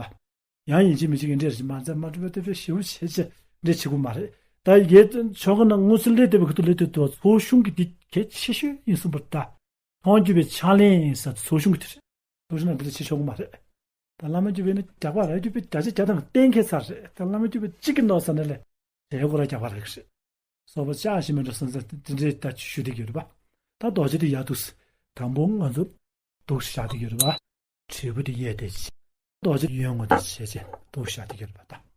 ཡང་ཡིན་གཅིག་མིན་གཅིག་གི་འདྲེར་མ་ཚད་མ་གྲུབ་པའི་དེ་བས་ཞེ་པོ་བྱས་ཅེས་འདྲེ་བྱེད་དགོས་མ་རེད། ད་ཡིད་ཆོག་གི་ན་དངོས་སུ་ལས་དེ་བའི་ཁུ་ཐུ་ལེ་དུས་དང་ཚོགས་གཞུང་གི་དེ་གལ་ཆེ་ཤོས་ཡིན་གསུངས་པར་ད། མཐོང་རྒྱུ་བའི་ཕྱག་ལེན་ཡིན་ས་ཚོགས་གཞུང་གི་དེ་རེད། ཚོགས་གཞུང་ན་འདི་ལ་བྱེད་ཆོག་གི་མ་རེད། ད་བླ་མ་རྒྱུད་པའི་ནི་རྒྱག་པ་ར་རྒྱུད་པའི་བརྒྱ་ཆ་བརྒྱ་དང་གཏན་འཁེལ་ཚར་རེད། ད་བླ་མ་རྒྱུད་པའི་གཅིག་གི་མནོ་ས་ནི་ལས་དེའི་སྐོར་ལ་རྒྱག་པ་ར་གི་རེད། སོགས་པ་ཅག་ཞིག་མི་འགྲོ་སོང་ཙང་དེ་འདྲའི་ད་ཞུ་བསྡད་ཀྱི་ཡོད་རེད་པ། ད་རྡོ་རྗེ་དེ་ཡར་འདུག་སེ་དང་པོ་ང་ཚོ་འདུག་བཞག་བསྡད་ཀྱི་ཡོད་རེད་པ། དྲིལ་བུ་དེ་གཡས་དེ་བྱས། རྡོ་རྗེ་གཡོན་ངོ་དེ་བྱས་བྱས་འདུག་བཞག་བསྡད་ཀྱི་ཡོད་རེད་པ་ད།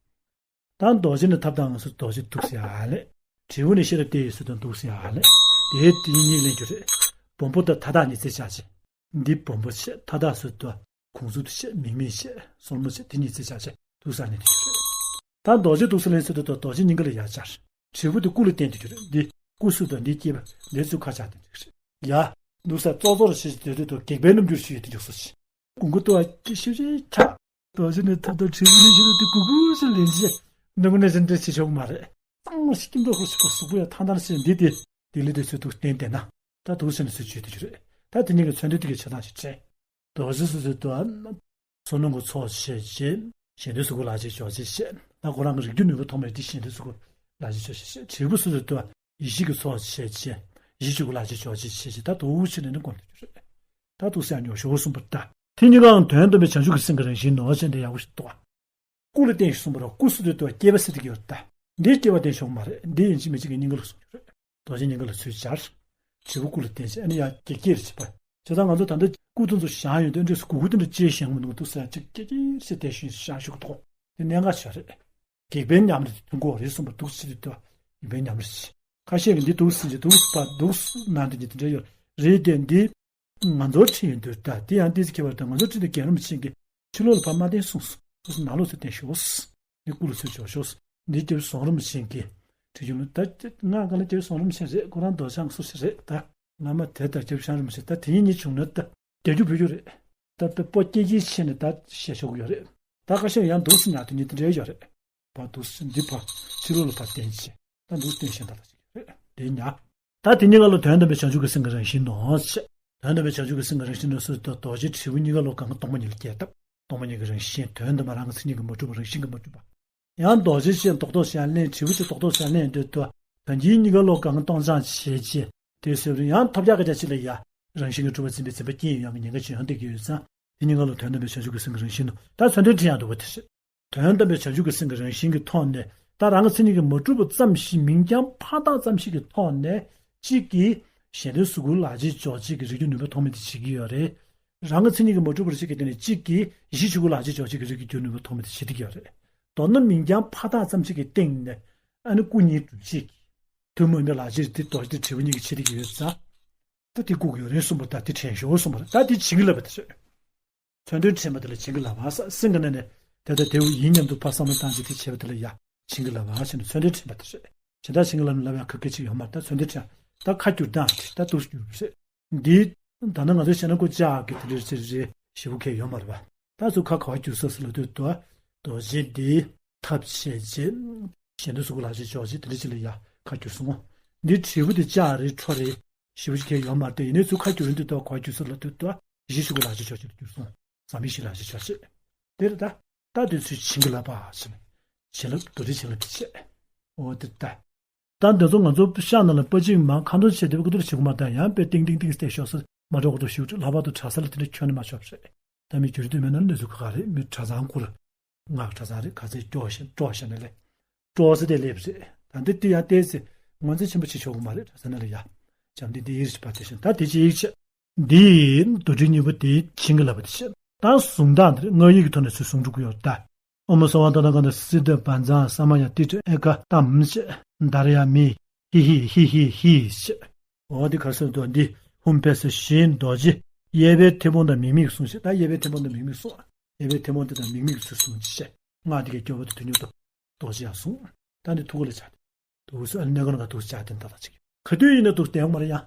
ད་རྡོ་རྗེ་ནི་ཐབས་དང་ངོ་སོ་རྡོ་རྗེ་འདུག་སེ་ཡར་ལེན། དྲིལ་བུ་ནི་ཤེས་རབ་སྟེ་ཡོད་སོ་དང་འདུག་སེ་ཡར་ལེན། དེའི་དེ་གཉིས་ལེན་རྒྱུ་རེད། སྦོམ་པོ་དང་མཐའ་དག་གཉིས་ཚེ་ཆ་བྱས། འདི་སྦོམ་པོ་བྱས་མཐའ་དག་སུ་དུ། གུང་མཛུབ་བྱས་མིག་མིག་བྱས་སོར་མོ་བྱས་དེ་གཉིས་ཚེ་ཆ་བྱས་འདུག་ས་ནས་དེ་རྒྱུ་རེད། ད་རྡོ་རྗེ་འདུག་སེ་ལེན་སོ་དང་རྡོ་རྗེ་སྙིང་ག་ལ་ཡར་སྦྱར། དྲིལ་བུ་དེ་སྐུ་ལ་བསྟན་དེ་རྒྱུ་རེད། འདི་སྐུ་སུ་དང་འདི་སྐྱེས་པ་འདི་ཚུར་ཁ་ཆག་དེ་རྒྱུ་རེད། ཡ། འདུག་ས་ཙོག་ཙོག་རེ་བྱས་དེ་དུས་དུ་གེགས་པའི་རྣམ་འགྱུར་ཞུ་ཡི་དེ་འཇོག་སོ་ཞིག་གུང་གུ་ཏུ་བ་ཀི་ཤུ་ཤི་ཁྲ། རྡོ་རྗེ་ནི་ཐབས་དང་དྲིལ་བུ་ནི་ཤུ་རུ་དེ་གུ་གུ་ཞིག་ལེན་ཅི། འདི་གུ་ནས་ཟིན་འདྲེ་བྱེད་ཆོག་མ་རེད། གཙང་མ་ཞིག་སྐྱིད་མདོག་ཁུར་ཞིག་གོ་གཟུགས་པོ་ཡང་ཐང་ཐང་ཞིག་འདི་དེ་དེ་ལི་དེ་ཚོས་འདུག་བསྟན་བསྟན་ན། ད་འདུག་ཟེར་ནས་ཚུར་བརྗོད་དེ་རྒྱུ་རེད། ད་དེ་གཉིས་ཀྱི་མཚོན་དོན་དེ་གའི་ཆ་ཚང་ཞིག་དྲན། རྡོ་རྗེ་སོ་སོའི་ལྟོ་བ་བསོད་ནམས་ཀྱི་ཚོགས་བྱས་རྗེས་གཞན་དོན་གཟུགས་སྐུ་ལག་རྗེས་འཇོག་བྱེད་བྱེད། ད་ཁོ་རང་གི་རིགས་རྒྱུད་ནུས་པ་ཐོགས་མེད་དེ་གཞན་དོན་གཟུགས་སྐུ་ལག་རྗེས་འཇོག་བྱེད་བྱེད། དྲིལ་བུ་སོ་སོའི་ལྟོ་བ་ཡེ་ཤེས་ཀྱི་ཚོགས་བྱས་རྗེས་ཡེ་ཤེས་ཀྱི་སྐུ་ལག་རྗེས་འཇོག་བྱེད་བྱེད་བྱེད། ད་དོ་བུ་ཕྱིན་ནས་ནི་སྒོམ་དུ་གྱུར་རེད། ད་དུ་སེ་ཉོ་ཞོ་གསུངས་པར་ལྟ། དེ་གཉིས་ཀའང་དོན་དམ་པའི་བྱང་ཆུབ་ཀྱི་སེམས་ཀྱི་རང་བཞིན་ནོ་ཞེས་འདི་ཡག་པོ་ཞིག་རྟོགས། སྐུ་ལ་བརྟེན་ཞིང་གསུངས་པར་སྐུ་སོ་སོའི་ལྟོ་བ་སྐྱེས་པ་ཟེར་དེ་གྱུར་ལྟ། འདིའི་སྐྱེ་བ་བརྟེན་ཞོག་མ་རེད། འདི་ཡིན་གཅིག་མིན་གཅིག་གི་སྙིང་ག་ལ་སོང་རྒྱུ་རེད། རྡོ་རྗེ་སྙིང་ག་ལ་ཚུར་སྦྱར། དྲིལ་བུ་སྐུ་ལ་བརྟེན་བྱས་ཨ་ནི་ཡང་གེགས་སྐྱེ་རེ་བྱེད་པ། བྱས་ཙང་ང་ཚོ་ད་ལྟ་སྐུ་དེ་ཚོ་བཞེངས་ཡོད་དུས་འདྲ་སྐུ་གུ་དེ་འདྲ་ཅེས་བཞེངས་མི་འདུག་འདུག་ཟེར་ཡང་གཅིག་གེགས་སྐྱེ་རེ་བྱས་ཏེ་ཞིང་བཞེངས་ཞུགས་འདུག་དེ་གནད་འགག་ཆགས་རེད། གེགས་པའི་ཉམས་ལེན་དེ་ཐུན་གོ་རེད་གསུངས་པ་འདུག་ཟེར་དུས་ད་གེགས་པའི་ཉམས་ལེན་བྱེད། ཁ་ཤས་ཀྱིས་འདི་འདུག་ཟེར་གྱི་འདུག་པ་འདུག་ན་འདི་འདི་འདྲ་ཡོད་རེད་དེ་འདི། ང་ཚོར་ཁྲིད་ཡོང་དུས་ད་དེ་ཡང་ཏོག་ཙམ་ཁྱད་པར་དང་ང་ཚོར་ཁྲིད་དུས་རྒན་རབས་ཆེན་གྱིས་ཕྱི་ལོགས་ལ་ཕར་མ་བསྟན་གསུངས་སོ། ནང་ལོགས་སུ་བསྟན་ཤོག་འདི་སྐུ་ལ་ཚུར་འཇོག་ཤོག་འདི་རྒྱལ་བ་ཟུང་རིན་པོ་ཆེ་གིས་ཁྲིད་ཡོང་ལ་ད་ང་ག་ལ་རྒྱལ་བ་ཟུང་རིན་པོ་ཆེ་རེད། ཁོ་རང་རྡོ་རྗེ་འཆང་སུ་ཞིག་རེད་ད། བླ་མ་དེ་ལྟར་རྒྱལ་བ་ཟུང་རིན་པོ་ཆེ་ད་དེ་གཉིས་གཉིས་བྱུང་ན་ད་རྒྱལ་རྒྱུ་བུ་རྒྱུ་རེད། ད་དཔེ་པོ་སྐྱེ་ཀྱི་ཆེ་ནས་ད་བཤད་ཆོག་གི་ཡོད་རེད། ད་ཁ་ཤས་ཡང་འདུག་སེ་ཉར་དུ་ཉིད་དེ་འདྲའི་ཡོད་རེད། བར་དུ་འདི་བར་ཕྱི་ལོགས་ལ་བར་བསྟན་བྱས་ད་འདུག་སྟོན་བཞིན་ད་ལྟ་ཞིག་རེད་དེ་ཉ། ད་དེ་གཉིས་ཀ་ལ་དོན་དམ་པའི་བྱང་ཆུབ་ཀྱི་སེམས་ཀྱི་རང་བཞིན་ནོ་ཞེས། དོན་དམ་པའི་བྱང་ཆུབ་ཀྱི་སེམས་ཀྱི་རང་བཞིན་ནོ་ཟེར་དུས་རྡོ་རྗེ་དྲིལ་བུ་གཉིས་ཀ་ལོ་གང་གི་སྟོང་པ་ཉིད་ལ་སྐྱེས་སྟབས་སྟོང་པ་ཉིད་ཀྱི་རང་བཞིན་དོན་དམ་པ་རང་གི་མཚན་ཉིད་ཀྱིས་མ་གྲུབ་པ་རང་བཞིན་གྱིས་མ་གྲུབ་པ། ཡང་རྡོ་རྗེ་ཅན་རྡོག་རྡོག་བྱས་ལེན་དྲིལ་བུ་ཅན་རྡོག་རྡོག་བྱས་ལེན་འདོད་དུ་དོན་གྱི་གཉིས་ཀ་ལོ་གང་གི་སྟོང་ཆ་བྱས་རྗེས་དེ་ཟེར་བ་ཡང་ཐོབ་རྒྱག་གི་རྒྱ་ཆེ་ལ་ཡ་རང་བཞིན་གྱིས་གྲུབ་པ་འཛིན་པའི་འཛིན་པ་རྐྱེན་ཡོད་ཡང་གི་ཉེན་ཁ་ཅན་ཡང་འདེགས་ཀྱི་ཡོད་ཙང་དེ་གཉིས་ཀ་ལོ་དོན་དམ་པའི་བྱང་ཆུབ་ཀྱི་སེམས་ཀྱི་རང་བཞིན་ནོ། ད་མཚོན་དོན་དྲན་ཡག་འདུག་པ་དེ་རེད། དོན་དམ་པའི་བྱང་ཆུབ་ཀྱི་སེམས་ཀྱི་རང་བཞིན་གྱི་ཐོག་ནས་ད་རང་གི་མཚན་ཉིད་ཀྱིས་མ་གྲུབ་པ་ཙམ་ཞིག་མིང་རྐྱང་ཕར་བཏགས་ཙམ་ཞིག་གི་ཐོག་ནས་གཅིག་གིས་གཞན་དོན་གཟུགས་སྐུ་ལག་རྗེས་འཇོག་བྱེད་ཀྱི་རིགས་རྒྱུད་ནུས་པ་ཐོགས་མེད་དེ་བྱེད་ཀྱི་ཡོད་རེད། རང་གི་མཚན་ཉིད་ཀྱིས་མ་གྲུབ་པར་བྱེད་ཀྱི་དེ་ནས་གཅིག་གིས་ཡེ་ཤེས་ཆོས་སྐུ་ལག་རྗེས་འཇོག་བྱེད་ཀྱི་རིགས་རྒྱུད་ནུས་པ་ཐོགས་མེད་དེ་བྱེད་ཀྱི་ཡོད་རེད། མདོར་ན་མིང་རྐྱང་ཕར་བཏགས་ཙམ་ཞིག་གི་སྟེང་ནས་ཨ་ནི་སྐུ་གཉིས་སྒྲུབ་བྱེད་ཀྱི་ཐུན་མོང་མའི་ལག་རྗེས་དེ་རྡོ་རྗེ་དྲིལ་བུ་གཉིས་ཀྱིས་བྱེད་བསྡད་ཀྱི་ཡོད་ཙང་། ད་དེ་བཀུག་ཡོད་རེད་གསུངས་པ་ད་དེ་དྲན་ཤོག་གསུངས་པ་རེད། ད་དེ་བྱིན་གྱིས་བརླབས་པ་དེ་རེད། མཚོན་དོན་དྲན་པ་དེ་ལ་བྱིན་གྱིས་བརླབས་པ་ས་སེམས་ཀྱི་ནང་ནས་དེ་ལྟར་དེའུ་ཡིན་སྙམ་དུ་ཕར་བསམ་བློ་བཏང་རྗེས་དེ་བྱས་པ་དེ་ལ་ཡ་བྱིན་གྱིས་བརླབས་པ་ཞེས་ནས་མཚོན་དོན་དྲན་པ་དེ་རེད། ཇི་ལྟར་བྱིན་གྱིས་བརླབས་ནས་བརླབས་ཡང་ཁ་སྐད་ཅིག་ཡོད་མ་རེད། ད་མཚོན་དོན་དྲན་ད་ཁ་བསྒྱུར་སྟངས་དེ་ད་འདུག་བསྒྱུར་བ་རེད། འདི་ད་ནི་ང་ཚོ་བཤད་ན་ཀོ་ཅག་གི་དེ་འདྲའི་ཅི་རེད་ཞེ་པོ་གས་ཡོད་མ་རེད་པ། ད་ཚུར་ཁ་ག་པར་བསྒྱུར་ས་ཟེར་ལབ་དུས་ད་རྡོ་རྗེ་འདི་ཐབས་ཆེ་ཆེ་གཞན་དོན་གཟུགས་སྐུ་ལག་རྗེས་འཇོག་བྱེད་དེ་འདྲ་ཅིག་ལ་ཡ་ཁ་བསྒྱུར་སོང་། འདི་དྲིལ་བུ་དེ་ལྕགས་རེད་ཁྲོ་རེད། ཞེ་པོ་ཅིག་གས་ཡོད་མ་རེད་དེ་ཡིན་ནའི་ཚུར་ཁ་བསྒྱུར་ཡོང་དུས་ད་ག་པར་བསྒྱུར་ས་ལབ་དུས་ད་ཡེ་ཤེས་ཆོས་སྐུ་ལག་རྗེས་འཇོག་བྱེད་དུ་བསྒྱུར་སོང་། ཟབ་མོའི་གཞི་ལག་རྗེས་འཇོག་བྱེད། དེ་རེད་ད། ད་དེ་ཚུར་བྱིན་གྱིས་བརླབས་པ་ཞེས་ནས། བྱིན་རླབས་རྡོ་རྗེ་བྱིན་རླབས་ཀྱི་ཆེད། འོ་དེ་ད། ད་འདི་ཚོ་ང་ཚོ་ཤག་ནང་ལ་པ་ཅིག་མ་ཁ་འདོན་བྱས་ཏེ་བཀོད་སྒྲིག་བྱེད་དགོས་མ་ད་ཡང་དཔེ་ཏིང་ཏིང་ཏིང་བལྟས་ཤོག་ཟེར་མ་འགྲོ་གོ་འགྲོ་ཞིག་ལྷག་པར་དུ་གྲྭ་ས་ལ་དེ་འདྲ་ཁྱོན་ནས་མ་ཤོག་རེད། ད་མི་བསྒྱུར་དུས་མེད་ན་གནས་ཚུལ་ཁག་ཁག་རེད། མི་གྲྭ་ཚང་བསྐུར། ང་གྲྭ་ཚང་རེད་ག་ཚད་སྐྱོ་ཞེ་སྤྲོ་ཞེ་ནས་ལས་སྤྲོ་ཟེར་དེ་ལེབ་རེད། ད་འདི་དུས་ཡང་བལྟས་ཚེ་ངོས་འཛིན་ཆེན་པོ་བྱེད་ཆོག་གི་མ་རེད། གྲྭ་ཚང་ནང་ལ་ཡ་བྱམས་འདི་འདི་ཡིར་ཞིག་པ་དེ་བཞིན་ད་དེ་ཅི་ཡིག་ཆ། འདི་ཡིས་རྡོ་དྲིལ་གཉིས་པོ་དེ་བྱིན་གྱིས་བརླབས་པ་དེ་བཞིན་ད་གཟུངས་ཐག་འདིར་སྔགས་ཡིག་གི་ཐོག་ནས་ཚུར་གསུང་འགྲོ་གི་ཡོད་ད། ཨོཾ་སརྦ་ཏ་ཐཱ་ག་ཏ་སིདྡྷི་བཛྲ་ས་མ་ཡ་ཏིཥྛ་ཨེ་ཀ་ཏཾ་ཞེས་དྷ་ར་ཡ་མི། ཧི་ཧི་ཧི་ཧི་ཧི་ཞེས། འོ་འདི་ག་སོ་དོ་འདི་ཧཱུྃ་ཕཊ་སི་ཞེས་རྡོ་རྗེ་གཡས་པའི་མཐེ་བོང་དང་མིག་མིག་གསུམ་ཞེས་ད་གཡས་པའི་མཐེ་བོང་དང་མིག་མིག་གསུམ། གཡས་པའི་མཐེ་བོང་དེ་དང་མིག་མིག་ཚུར་གསུམ་ཞེས་སྔགས་འདི་གའི་སྐྱོབ་པ་དང་དོན་གཉེར་དུ་རྡོ་རྗེ་ཡང་གསུངས། ད་འདི་ཐུགས་ལ་བྱ་སྟེ། དུག་སོ་ཨ་ནི་གནས་སྐོར་ནང་དུག་སོ་བྱ་དེ་འདྲ་ཅིག་ག་དུས་ཡིན་ན་དུག་སོ་དེ་ཡོང་མ་རེད་ཡ།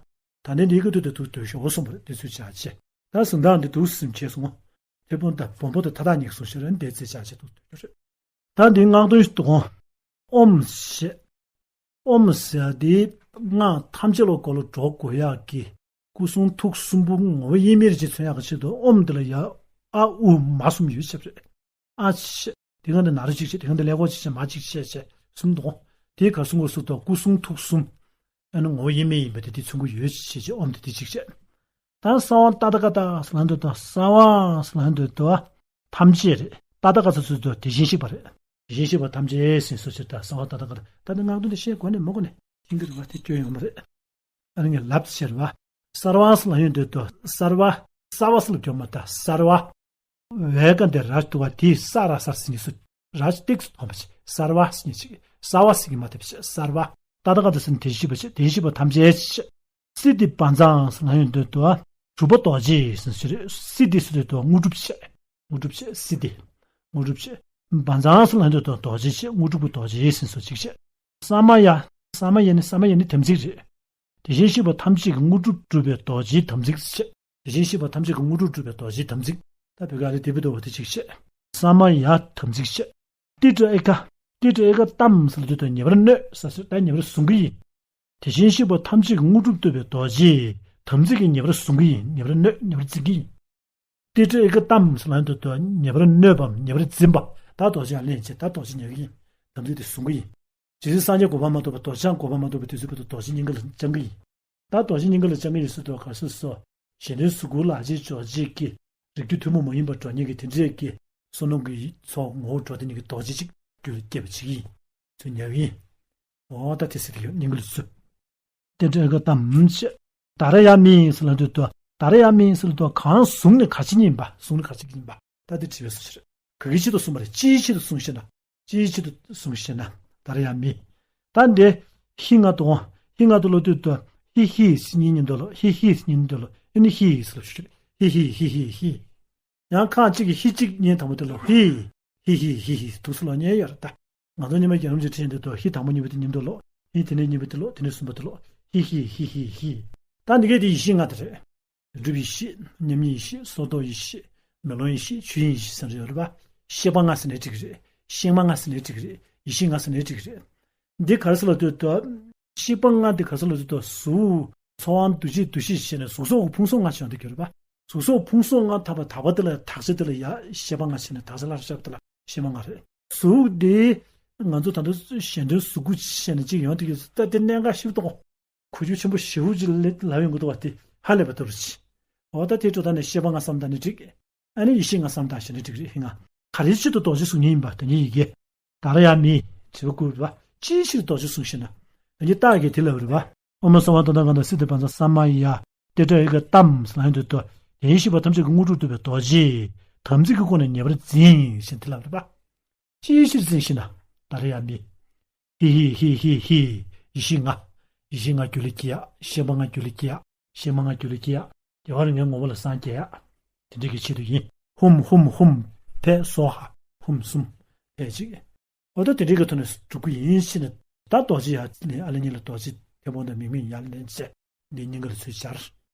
ད་ནི་འདི་གི་དུས་དེ་དུག་སོ་དོད་ཤོག་གསུངས་པ་རེད། དེ་ཚོས་བྱ་བྱེད། ད་གཟུངས་ཐག་འདི་དུག་སོ་གསུམ་བྱས་སོང་། མཐེ་བོང་དང་བོང་བུ་དང་ཐ་ཐག་གཉིས་གསུངས་ཤེ་རེད། འདི་ཚེ་བྱ་བྱེད་དུག་སོ་དོད་ཤོག་རེད། ད་འདི་སྔགས་དོན་ཞིག་དུ་གོང་། ཨོཾ་ཞེས། ཨོཾ་ཟེར་དེ་སྔགས་ཐམས་ཅད་ལ་གོ་ལ་འགྲོ་དགོས་ཡག་གི་སྐུ་གསུང་ཐུགས་གསུམ་པོ་ངོ་བོ་དབྱེར་མེད་རེ་ཅིག་མཚོན་ཡག་གི་ཆེད་དུ་ཨོཾ་འདི་ལ་ཡ་ཨ་ཨུ་མ་གསུམ་ཡོད་ཆེ་བ་རེད། ཨ་ཆེ། དེ་ག་འདི་ན་རོ་གཅིག་བྱས། དེ་ག་འདི་ཀླད་ཀོར་གཅིག་བྱས། མ་གཅིག་བྱས་བྱས་གསུམ་འདུག་དེའི་གར་གསུང་གོ་སུ་དང་སྐུ་གསུང་ཐུགས་གསུམ། ཨ་ནི་ངོ་བོ་དབྱེར་མེད་ཡིན་པ་དེ་དེ་མཚོན་གྱི་ཡོད་ཅེས་བྱས་ཨོཾ་དེ་དེ་གཅིག་བྱས། ད་གསང་བ་ཏ་ཏ་ག་ཏ་ཟེར་ལབ་འདོད་དོ། གསང་བ་ཟེར་ལབ་འདོད་དོ། ཐམས་ཅད་རེད། ཏ་ཏ་ག་ཚོ་ཚོ་དོ་དེ་བཞིན་གཤེགས་པ་རེད། དེ་བཞིན་གཤེགས་པ་ཐམས་ཅད་ཟེར་སོ་ཕྱིར་ད་གསང་བ་ཏ་ཏ་ག་ཏ། ད་ནི་སྔགས་དོན་དེ་ཤེས་དགོས་ནས་མ་དགོས་ནས་ཤེས་ཀྱི་རེད་བ། དེ་སྐྱོན་ཡོད་མ་རེད། ཨ་ནི་ངས་ལབ་ཕྱིར་བ། སརྦ་ཟེར་ལབ་ཡོང་དུས་དོ་སརྦ། ས་བ་ཟེར་ལབ་སྐྱོན་མ་ད་སརྦ། བའི་ཀ་འདི་ར་ཞིག་འདུག་བ། དེའི་ས་ར་སར་ཟེར་ནས་སུ། ར་ཞིག་ཏིག་སུ་ཐོན་པ་ཅིག་སརྦ་ཟེར་ནས་ཅིག་ས་བ་ཟེར་གྱི་མ་ཐེབས་ཅིག་སརྦ། ཏ་ཏ་ག་ཏ་ཟེར་ནས་དེ་བཞིན་གཤེགས་པ་ཅིག་དེ་བཞིན་གཤེགས་པ་ཐམས་ཅད་ཅིག་སིདྡྷི་བཛྲ་ཟེར་ལབ་ཡོང་དུས་དོ། གྲུབ་པ་རྡོ་རྗེ་ཟེར་ནས་ཅིག་སིདྡྷི་ཟེར་དུས་དོ་དངོས་གྲུབ་ཅིག་དངོས་གྲུབ་ཅིག་སིདྡྷི། དངོས་གྲུབ་ཅིག་བཛྲ་ཟེར་ལབ་ཡོང་དུས་དོ་རྡོ་རྗེ་ཅིག་དངོས་གྲུབ་ཀྱི་རྡོ་རྗེ་ཟེར་ནས་སུ་ཅིག་ཅིག་ས་མ་ཡ། ས་མ་ཡ་ནི་ས་མ་ཡ་ནི་དམ་ཚིག་རེད། དེ་བཞིན་གཤེགས་པ་ཐམས་ཅད་ཀྱི་དངོས་གྲུབ་སྒྲུབ་པའི་རྡོ་རྗེའི་དམ་ཚིག་བྱས། དེ་བཞིན་གཤེགས་པ་ཐམས་ཅད་ཀྱི་དངོས་གྲུབ་སྒྲུབ་པའི་རྡོ་རྗེའི་དམ་ཚིག་ད་བོད་སྐད་ལ་དེ་བོད་དུ་བ་དེ་གཅིག་བཤད། ས་མ་ཡ་དམ་ཚིག་བཤད། ཏིཥྛ་ཨེ་ཀ་ཏིཥྛ་ཨེ་ཀ་ཏཾ་ཟེར་དུས་དང་ཉེ་བར་གནོད་ཟེར་སོ་ད་ཉེ་བར་བཟུང་གི་ཡིན། དེ་བཞིན་གཤེགས་པ་ཐམས་ཅད་ཀྱི་དངོས་གྲུབ་སྒྲུབ་པའི་རྡོ་རྗེ་དམ་ཚིག་གི་ཉེ་བར་བཟུང་གི་ཡིན། ཉེ་བར་གནོད་ཉེ་བར་འཛིན་གི་ཡིན། ཏིཥྛ་ཨེ་ཀ་ཏཾ་ཟེར་ལབ་དུས་དོ་ཉེ་བར་གནོད་པའམ་ཉེ་བར་འཛིན་པ། ད་རྡོ་རྗེ་ཡང་ལེན་བྱེད། ད་རྡོ་རྗེ་ཉེ་གི་ཡིན། དམ་ཚིག་དེ་བཟུང་གི་ཡིན། ཇི་སྲིད་སངས་རྒྱས་གོ་འཕང་མ་ཐོབ་པ་རྡོ་རྗེ་གོ་འཕང་མ་ཐོབ་པའི་དུས་ཚོད་བར་དུ་རྡོ་རྗེ་སྙིང་ག་ལ་བཅང་གི་ཡིན། ད་རྡོ་རྗེ་སྙིང་ག་ལ་བཅང་གི་ཡིན་ཟེར་དུས་ག་སོ་སོ། གཞན་དོན་གཟུགས་སྐུ་ལག་རྗེས་སྦྱོར་བྱེད་ཀྱི་རིགས་རྒྱུད་ཐུན་མོང་མ་ཡིན་པ་འགྲོ་ཉིད་ཀྱི་དེ་འདྲས་ཀྱི་བསོད་ནམས་ཀྱི་ཚོགས་ངོ་བོ་འགྲོ་དེ་ཉིད་ཀྱི་རྡོ་རྗེ་གཅིག་རྒྱུད་ལ་སྐྱེ་བ་བྱེད་ཀྱི་ཡིན། ཚུར་ཉེ་བ་ཡིན། འོ་ད་དེ་སྲིད་དེ་ཡོད་སྙིང་ག་ལ་ཚུར། ཏིཥྛ་ཨེ་ཀ་ཏཾ་ཞེས། དྷ་ར་ཡ་མི་ཟེར་ལབ་དུས་དོ། དྷ་ར་ཡ་མི་ཟེར་ལབ་དུས་གང་བཟུང་ནས་ག་ཅི་ཉིད་ཡིན་པ། བཟུང་ནས་ག་ཅི་ཉིད་ཡིན་པ། ད་དེ་དྲི་བའི་སོ་ཕྱིར། ག་གི་ཆེད་དུ་གསུངས་པ་རེད། ཅིའི་ཆེད་དུ་གསུངས་ཤེ་ན། ཅིའི་ཆེད་དུ་གསུངས་ཤེ་ན། དྷ་ར་ཡ་མི། ད་འདི། ཧི་ང་དོ། ཧི་ང་དོ་ལོ་དུས་དོ། ཧི་ཧི་སི་ཉིན་ཉིན་དོ་ལོ། ཧི་ཧི་སི་ཉིན་དོ་ལོ། ཨེ་ནི་ཧི་ཟེར་ལབ་ཤོད། ཧི་ཧི་ཧི་ཧི་ཧི། ཡང་ཁ་ཅིག་གིས་ཧི་གཅིག་ཉིན་དང་པོ་དེ་ལོ། ཧི། ཧི་ཧི་ཧི་ཧི་དུས་སུ་ལོ་ཉེ་ཡོད་རེད་ད། ང་ཚོ་ཉི་མ་རྒྱལ་རབས་ཀྱི་ཁྲིད་འདི་དོ་ཧི་དང་པོ་གཉིས་པ་དེ་ཉིན་དོ་ལོ། ཧི་དེ་ནས་གཉིས་པ་དེ་ལོ། དེ་ནས་གསུམ་པ་དེ་ལོ། ཧི་ཧི་ཧི་ཧི་ཧི། ད་འདི་གའི་དེ་ཡེ་ཤེས་ལྔ་དེ་རེད། སྒྲུབ་ཡེ་ཤེས། མཉམ་ཉིད་ཡེ་ཤེས། སོར་རྟོག་ཡེ་ཤེས། མེ་ལོང་ཡེ་ཤེས། ཆོས་དབྱིངས་ཡེ་ཤེས་ཟེར་ཡོད་རེད་པ། ཤེས་པ་ལྔ་ཟེར་ནའི་འགྲིག་གི་རེད། ཤེས་པ་ལྔ་ཟེར་ནའི་འགྲིག་གི་རེད། ཡེ་ཤེས་ལྔ་ཟེར་ནའི་འགྲིག་གི་རེད། འདི་ག་རེ་ཟེར་ལབ་དུས་དོ། ཤེས་པ་ལྔ་འདི་ག་རེ་ཟེར་ལབ་དུས་དོ། གཟུགས། ཚོར་བ། འདུ་བྱེད། འདུ་ཤེས་བྱས་ནས་གཟུགས་སོགས་ཀྱི་ཕུང་སོགས་ལྔ་བྱས་ཡོང་དུས་གྱུར་པ། གཟུགས་སོགས་ཕུང་སོགས་ལྔ་དག་པ་དག་པ་དེ་ལ་དག་བྱ་དེ་ལ་ཡ་ཤེས་པ་ལྔ་བྱས་ནས་དག་བྱ་ལ་རེ་བྱ་དེ་ལ་ཤེས་པ་ལྔ་རེད། གཟུགས་འདི། ང་ཚོ་ད་དུང་གཞན་དོན་གཟུགས་སྐུ་བྱས་ནས་གཅིག་ཡོང་དུས་ཀྱི་ད་དེ་གནད་འགག་ཞིག་འདུག་གོ་རྒྱུ་ཆེན་པོ་ཞེ་པོ་ཅིག་ལབ་ཡོང་གི་འདུག་བ། དེ་ཧ་ལས་པ་ལྟ་བུ་ཅིག་འོ་ད་དེ་འཕྲོ་ད་ནས་ཤེས་པ་ལྔ་བསམ་བཏང་ནས་འགྲིག་ཨ་ནི་ཡེ་ཤེས་ལྔ་བསམ་བཏང་ཞེ་ནས་འགྲིག་རེད། ཧི་ང་། ག་རེའི་ཆེད་དུ་རྡོ་རྗེ་གཟུགས་བརྙན་ཡིན་པ་དོན་གཉིས་ཡི་གེ་དྷ་ར་ཡ་མི། དྲིལ་བུ་བསྐུར་བ། ཅིའི་ཕྱིར་རྡོ་རྗེ་གཟུགས་ཤེ་ན། དོན་གཉིས་རྟགས་ཀྱིས་དེ་ལབ་རེད་པ། ཨོཾ་སརྦ་ཏ་ཐཱ་ག་ཏ་སིདྡྷི་བཛྲ་ས་མ་ཡ། ཏིཥྛ་ཨེ་ཀ་ཏཾ་ཟེར་ལབ་ཡོང་དུས་དོ། དེ་བཞིན་གཤེགས་པ་ཐམས་ཅད་ཀྱི་དངོས་གྲུབ་སྒྲུབ་པའི་རྡོ་རྗེ། དམ་ཚིག་གི་སྒོ་ནས་ཉེ་བར་འཛིན་ཞེས་དེ་ལབ་རེད་པ། ཅིའི་ཕྱིར་འཛིན་ཞེ་ན། དྷ་ར་ཡ་མི། ཧི་ཧི་ཧི་ཧི་ཧི། ཡེ་ཤེས་ལྔ། ཡེ་ཤེས་ལྔ་རྒྱུད་ལ་སྐྱེ་ཡ། ཤེས་པ་ལྔ་རྒྱུད་ལ་སྐྱེ་ཡ། ཤེས་པ་ལྔ་རྒྱུད་ལ་སྐྱེ་ཡ། དེ་བར་ངའི་ངོ་བོ་ལ་སངས་རྒྱས་ཡ། དེ་འདྲའི་གི་ཆེད་དུ་ཡིན། ཧཱུྃ་ཧཱུྃ་ཧཱུྃ། ཕཊ་སྭཱ་ཧཱ། ཧཱུྃ་གསུམ། ཕཊ་གཅིག་འོ་ད་དེ་འདྲའི་གི་ཐོག་ནས་སྒྲུབ་ཀྱི་ཡིན་ཞེ་ན། ད་རྡོ་རྗེ་ཡར་ལེན། ཨ་ལེ་གཉིས་ལ་རྡོ་རྗེ་མཐེ་བོང་དང་མིག་མིག་ཡར་ལེན་བྱས། འདི་སྙིང་ག་ལ་ཚུར་སྦྱར།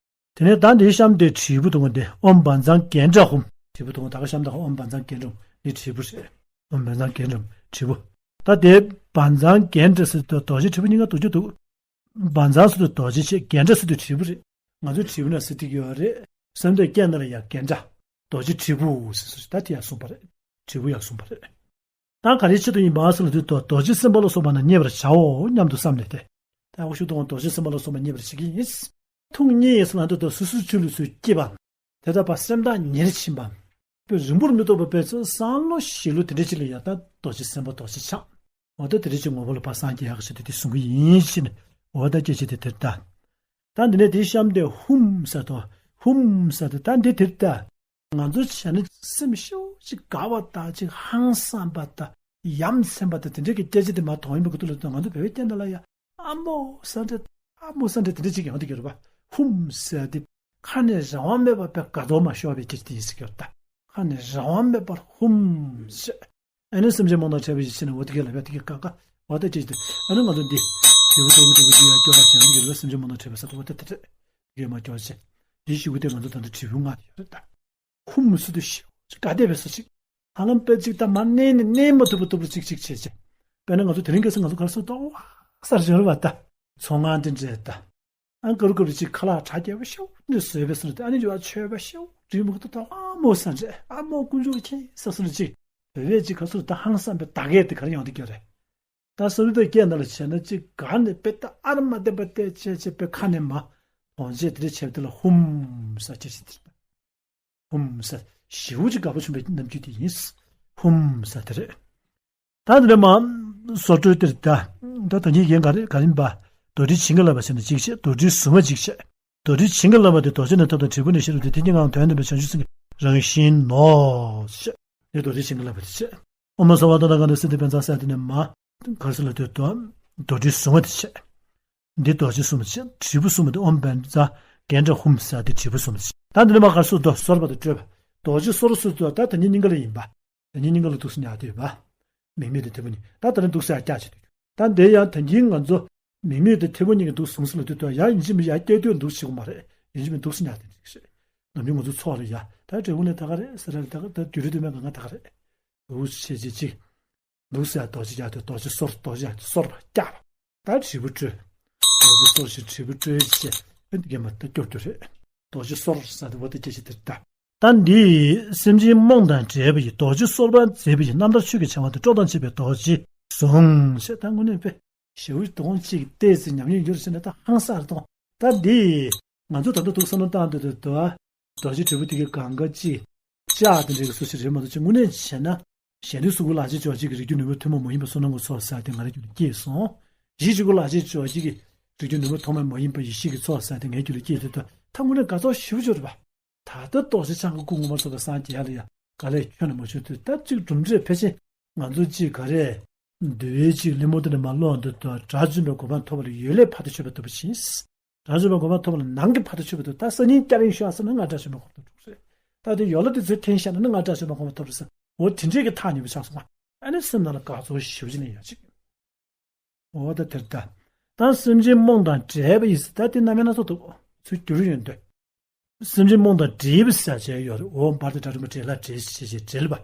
དེ་ནས་ད་འདིའི་གཤམ་དེ་དྲིལ་བུ་དང་འདི་ཨོཾ་བཛྲ་གཎྜ་ཧཱུྃ། དྲིལ་བུ་དང་ད་ག་གཤམ་དེ་ཨོཾ་བཛྲ་གཎྜ་ཧཱུྃ། འདི་དྲིལ་བུ་རེད། ཨོཾ་བཛྲ་གཎྜ་ཧཱུྃ་དྲིལ་བུ། ད་དེ་བཛྲ་གཎྜ་ཟེར་དུས་རྡོ་རྗེ་དྲིལ་བུ་གཉིས་ཀ་འདུག་རྒྱུ་འདུག་བཛྲ་ཟེར་དུས་རྡོ་རྗེ་བྱས། གཎྜ་ཟེར་དུས་དྲིལ་བུ་རེད། ང་ཚོའི་དྲིལ་བུ་ན་ཟེར་དེ་གི་ཡོད་རེད། སེམས་འདོད་སྐད་ན་ལ་ཡ་གཎྜ། རྡོ་རྗེ་དྲིལ་བུ་ཟེར་སོ་ད་དེ་ཡང་གསུངས་པ་རེད། དྲིལ་བུ་ཡང་གསུངས་པ་རེད། ད་ག་རེའི་ཆེད་དུ་ཡིན་པ་ཟེར་ལབ་དུས་དོ། རྡོ་རྗེ་སེམས་དཔའ་ལ་སོགས་པ་རྣམས་མཉེས་པར་བྱའོ་སྙམ་དུ་བསམས་ནས་ཏེ། ཨ་འོ་ཤུ་དང་རྡོ་རྗེ་སེམས་དཔའ་ལ་སོགས་པ་མཉེས་པར་བྱེད་ཀྱི་ཡིན། ཐུགས་མཉེས་ཡིན་ཟེར་ན་འདི་ལྟར་སོ་སོའི་ཆོས་ལུགས་སུ་སྐྱེས་པ། དེ་ལྟར་བ་སེམས་ཐག་ཉེར་ཕྱིན་པ། དཔེ་རིང་པོར་མི་ཐོགས་པ་བས་ཚོ་བསམ་བློ་ཞིག་ལོ་དེ་འདྲ་ཅིག་ལ་ཡང་ད་རྡོ་རྗེ་སེམས་དཔའ་རྡོ་རྗེ་འཆང་། འོ་ད་དེ་འདྲ་ཅིག་ངོ་བོ་ལ་ཕར་སངས་རྒྱས་ཡག་ཞིག་དེ་དེ་གསུང་གི་ཡིན་ཞེས་ནས་འོ་ད་སྐད་ཆ་དེ་དེར་ད། ད་འདི་ནས་དེའི་གཤམ་དེ་ཧུམ་ཟེར་དོ། ཧུམ་ཟེར་དེ་ད་འདི་དེར་ད། ང་ཚོ་བྱས་ན་སེམས་ཤུགས་ཅིག་དགའ་བ་དང་ཅིག་ཧང་སངས་པ་དང་ཡ་མཚན་པ་དང་དེ་འདྲའི་གི་སྐད་ཆ་དེ་མ་གཏོང་ཡིན་པ་གི་ཐུགས་ལ་ང་ཚོ་བོད་པའི་སྐད་ནང་ལ་ཡ། ཨ་མོ་ས་འདྲ། ཨ་མོ་ས་འདྲ་དེ་འདྲ་ཅིག་ཡོང་དུ་གྱུར་པ། ཧུམ་ཟེར་ཏེ། ཁ་ནས་རང་དབང་མེད་པར་དཔེ་དགའ་ཚོར་མ་ཤོར་བའི་སྐད་ཆ་དེ་ཡིན་ཟེར་གྱི་ཡོད་ད། ཁ་ནས་རང་དབང་མེད་པར་ཧུམ་ཟེར། ཨ་ནི་སེམས་ཅན་རྨོངས་དང་བྲལ་བའི་ཡེ་ཤེས་ནི་འོ་དེ་གས་ལ་བས་དེ་གས་ཀ་ཀ་འོ་ད་ཅེས་ཏེ། ཨ་ནི་ང་ཚོ་འདི། དྲིལ་བུ་ཏོག་གུ་ཏོག་གུ་ཅིག་ཡ་སྐྱོ་བ་བྱེད་ན་འདི་གས་ལ་སེམས་ཅན་རྨོངས་དང་བྲལ་བའི་ས་དེ་འོ་ད་དེ་དེ། དེ་གས་མ་སྐྱོ་བ་བྱེད། དེ་ཞུ་གི་དེ་ང་ཚོ་ད་ལྟ་དྲིལ་བུ་ལྔ་དེ་ཡོད་རེད་ད། ཧུམ་སུ་དུ་ཤི། ག་བདེ་བས་སུ་ཅིག་ཧ་ལམ་དཔེ་ཅིག་ད་མ་གནས་ནས་གནས་མ་ཐུབ་པ་ཐུབ་པ་ཅིག་ཅིག་བྱེད་ཅེ། དཔེར་ན་ང་ཚོ་དེ་རིང་ཁ་སང་ང་ཚོ་གར་སོང་ཏོག་བ་སར་འབྱོར་བ་ད། ཚོང་ང་འདི་འདྲས་ད། ཨ་ཀ་རུ་ཀ་རུ་ཅིག་ཁ་ལག་གྲ་རྒྱས་པ་ཤོག་འདི་བཟོས་པས་སོང་ཏེ་ཨ་ནི་འབྱོར་བ་ཆོས་པ་ཤོག་འདྲི་མི་གི་ཏོག་ཏོག་ཨ་མོ་ས་འདྲས་ཨ་མོ་དཀོན་མཆོག་མཁྱེན་ས་སོང་ཅིག་བོད་པས་ཅིག་ག་སོང་ད་ཧང་སང་པའི་ད་གས་དེ་གར་ཡོང་དེ་གས་རེད། ད་སོ་རི་ད་སྐད་ནང་ལ་བྱས་ན་ཅིག་ག་ནས་དཔེ་ད་ཨ་ར་མ་བདེ་པ་བལྟས་བྱས་བྱས་པའི་ཁ་ནས་མ། གྲོང་ཆེ་དེ་འདྲ་བྱས་པ་དེ་ལ་ཧུམ་ས་ཅེས་ཤིག་དེ་རེད། ཧུམ་ས། ཞེ་པོ་ཅིག་དགའ་པོ་བྱུང་བའི་རྣམ་འགྱུར་དེ་ཡིན། ཧུམ་ས་དེ་རེད། ད་དེ་འདྲ་མ། སོ་སོ་དེར་ད། ད་ད་གིན་རྒན་ག་རེ་ག་རིམ་པ། རྡོར་དྲིལ་བྱིན་གྱིས་བརླབས་པ་ཟེར་ན་གཅིག་བྱས། རྡོར་དྲིལ་གཟུངས་མ་གཅིག་བྱས། རྡོར་དྲིལ་བྱིན་གྱིས་བརླབས་པ་དེ་རྡོ་རྗེ་ནས་ཐོབ་དང་དྲིལ་བུ་ནས་ཤེས་རབ་དེ་དེ་གཉིས་ཀའང་དོན་དམ་པའི་བྱང་ཆུབ་སེམས་ཀྱི་རང་བཞིན་ནོ། ཞེས། དེ་རྡོར་དྲིལ་བྱིན་གྱིས་བརླབས་པ་དེ་བྱས། ཨོཾ་ས་བ་ཏྭ་ན་ག་ན་སིདྡྷི་བཛྲ་ས་དེ་ནས་མ། ག་རེ་ཟེར་ལབ་དུས་དོ། རྡོར་དྲིལ་གཟུངས་མ་དེ་བྱས། འདི་རྡོ་རྗེ་གསུམ་པོ་བྱས། དྲིལ་བུ་གསུམ་པོ་དེ་ཨོཾ་བཛྲ་གྷནྟྲ་ཧཱུྃ་ཟེར་དེ་དྲིལ་བུ་གསུམ་པོ་བྱས། ད་འདི་ནས་མ་ག་རེ་ཟེར་དོ་གསོར་བ་དང་སྤྲོས་པ། རྡོ་རྗེ་གསོར་ཟེར་དུས་ད་ད་གིན་སྙིང་ག་ལ་ཡིན་པ། ད་གིན་སྙིང་ག་ལ་འདུག་སེ་ཉར་དུས་པ། མིག་མིག་དང་ཐལ་མོ་གཉིས་ད་ད་རེས་འདུག་སེ་ཡར་བཀྱག་བྱེད་དུས། ད་འདི་ཡང་ད་གིན་ང་ཚོ་མིག་མིག་དང་ཐལ་མོ་གཉིས་ཀྱིས་འདུག་བཟུང་སེ་ལ་དུས་དོ་ཡར་ཡིན་གཅིག་མིན་ཡར་བཀྱག་དུས་འདུག་བྱེད་དགོས་མ་རེད། ཡིན་གཅིག་མིན་འདུག་སེ་ཉར་དེ་འགྲིག་རེད། ནམ་རྒྱུན་ང་ཚོ་ཚོགས་ལ་ཡ། ད་འབྲས་སྤུངས་ལ་ད་ག་རེད་ཟེར་ར་ད་ག་ད་རྒྱུན་རིང་དུ་མེད་གང་ག་ད་ག་རེད། འུ་ཆེ་ཆེ་ཅིག་འདུག་ཟེར་རྡོ་རྗེ་རྒྱག་དུས་རྡོ་རྗེ་གསོར་རྡོ་རྗེ་གསོར་བ་རྒྱག་པ། ད་དྲིལ་བུ་སྤྲོད། རྡོ་རྗེ་གསོར་ཞིང་དྲིལ་བུ་སྤྲོད་ཅེས་ཨེ་འདི་གས་མ་ད་སྐྱོར་རྒྱུ་རེད། རྡོ་རྗེ་གསོར་ཟེར་དུས་འོ་ད་སྐད་ཆ་དེ་ད། ད་འདི་སེམས་ཅན་རྨོངས་དང་བྲལ་བ་ཡི། རྡོ་རྗེ་གསོར་པ་མཛད་པ་ཡི། རྣམ་ཐར་ཆོས་ཀྱི་ཕྲེང་བ་དེ། སྤྲོ་དང་བཅས་པའི་རྡོ་རྗེ་གཟུངས་ཞེས་ད་དངོས་གནས་དཔེ། ཞེ་པོ་དོན་གཅིག་བལྟས་ཚེ་ཉམས་མྱོང་འགྱུར་ཟེར་ན་ད་ཧང་སངས་རེད་དང་། ད་འདི་ང་ཚོ་ད་ལྟ་འདུག་བསམ་བློ་བཏང་འདོད་འདོད་དོ། རྡོ་རྗེ་དྲིལ་བུ་དེ་གའི་གང་ག་ཅིག་ལྕགས་དེ་འདྲའི་གི་སུ་ཞིག་རེད་མ་གཏོགས་ཅིག་དངོས་གནས་བྱས་ན་གཞན་དོན་གཟུགས་སྐུ་ལག་ལྕེ་སྦྱོར་བྱེད་ཀྱི་རིགས་རྒྱུད་ནུས་པ་ཐུན་མོང་མ་ཡིན་པ་བསོད་ནམས་ཀྱི་ཚོགས་ཟེར་དེ་ང་རང་རྒྱུད་ལ་སྐྱེས་སོང་། ཡིད་གཅིག་པུ་ལག་ལྕེ་སྦྱོར་བྱེད་ཀྱི་རིགས་རྒྱུད་ནུས་པ་ཐུན་མོང་མ་ཡིན་པ་ཡེ་ཤེས་ཀྱི་ཚོགས་ཟེར་དེ་ངའི་རྒྱུད་ལ་སྐྱེས་ཚེ་ད་དངོས་གནས་དགའ་ཚོར་ཞེ་པོ་ཅིག་རེད་པ། ད་ལྟ་རྡོ་རྗེ་འཆང་གི་སྐུ་ངོ་མ་ཚོ་ག་སངས་རྒྱས་ལ་ཡ་ག་ལས་ཁྱོན་ནས་མ་བྱུང་དུས་ད་གཅིག་གྲུབ་འབྲས་ཕལ་ཆེར་ང་ཚོ་གཅིག་ག་རེ། འདུལ་བའི་གཅིག་གླེང་མོ་དེ་ནས་མ་ཀློག་འདི་དང་དགྲ་བཅོམ་པའི་གོ་འཕང་ཐོབ་པ་ལ་ཡོད་ལས་ཕར་དུ་ཆོད་པ་ཐོབ་པ་ཕྱིན། དགྲ་བཅོམ་པའི་གོ་འཕང་ཐོབ་པ་ལ་ནང་གི་ཕར་དུ་ཆོད་པ་ཐོབ་ད་སང་ཉིན་སྐྱ་རེངས་ཤོག་ཟེར་ན་ང་དགྲ་བཅོམ་པའི་གོ་འཕང་ཐོབ་ཟེར། ད་དེ་ཡོ་ལ་དེ་ཚོས་འཐེན་བཞག་ན་ང་དགྲ་བཅོམ་པའི་གོ་འཕང་ཐོབ་ཟེར། འོ་དེ་འདྲས་ཀྱི་ཐག་ཉེ་པོ་ཆགས་སོང་བ། ཨ་ནི་སེམས་ནང་ལ་དགའ་ཚོར་ཞེ་པོ་ཅིག་ནས་ཡོད་ཅིག་འོ་ད་དེར་ད། ད་སེམས་ཅན་རྨོངས་དང་བྲལ་བ་ཡི་ཟེར་ད་དེ་རྣམ་དབྱེ་སྣ་ཚོགས་འདུག་ཚུར་བསྒྱུར་ཡོང་དུས། སེམས་ཅན་རྨོངས་དང་བྲལ་བ་ཟེར་བྱས་ཡོད་རེད། འོ་བར་དུ་དགྲ་བཅོམ་པ་བྲལ་ལ་བྲལ་ཞེས་བྱས་བྲལ་བ།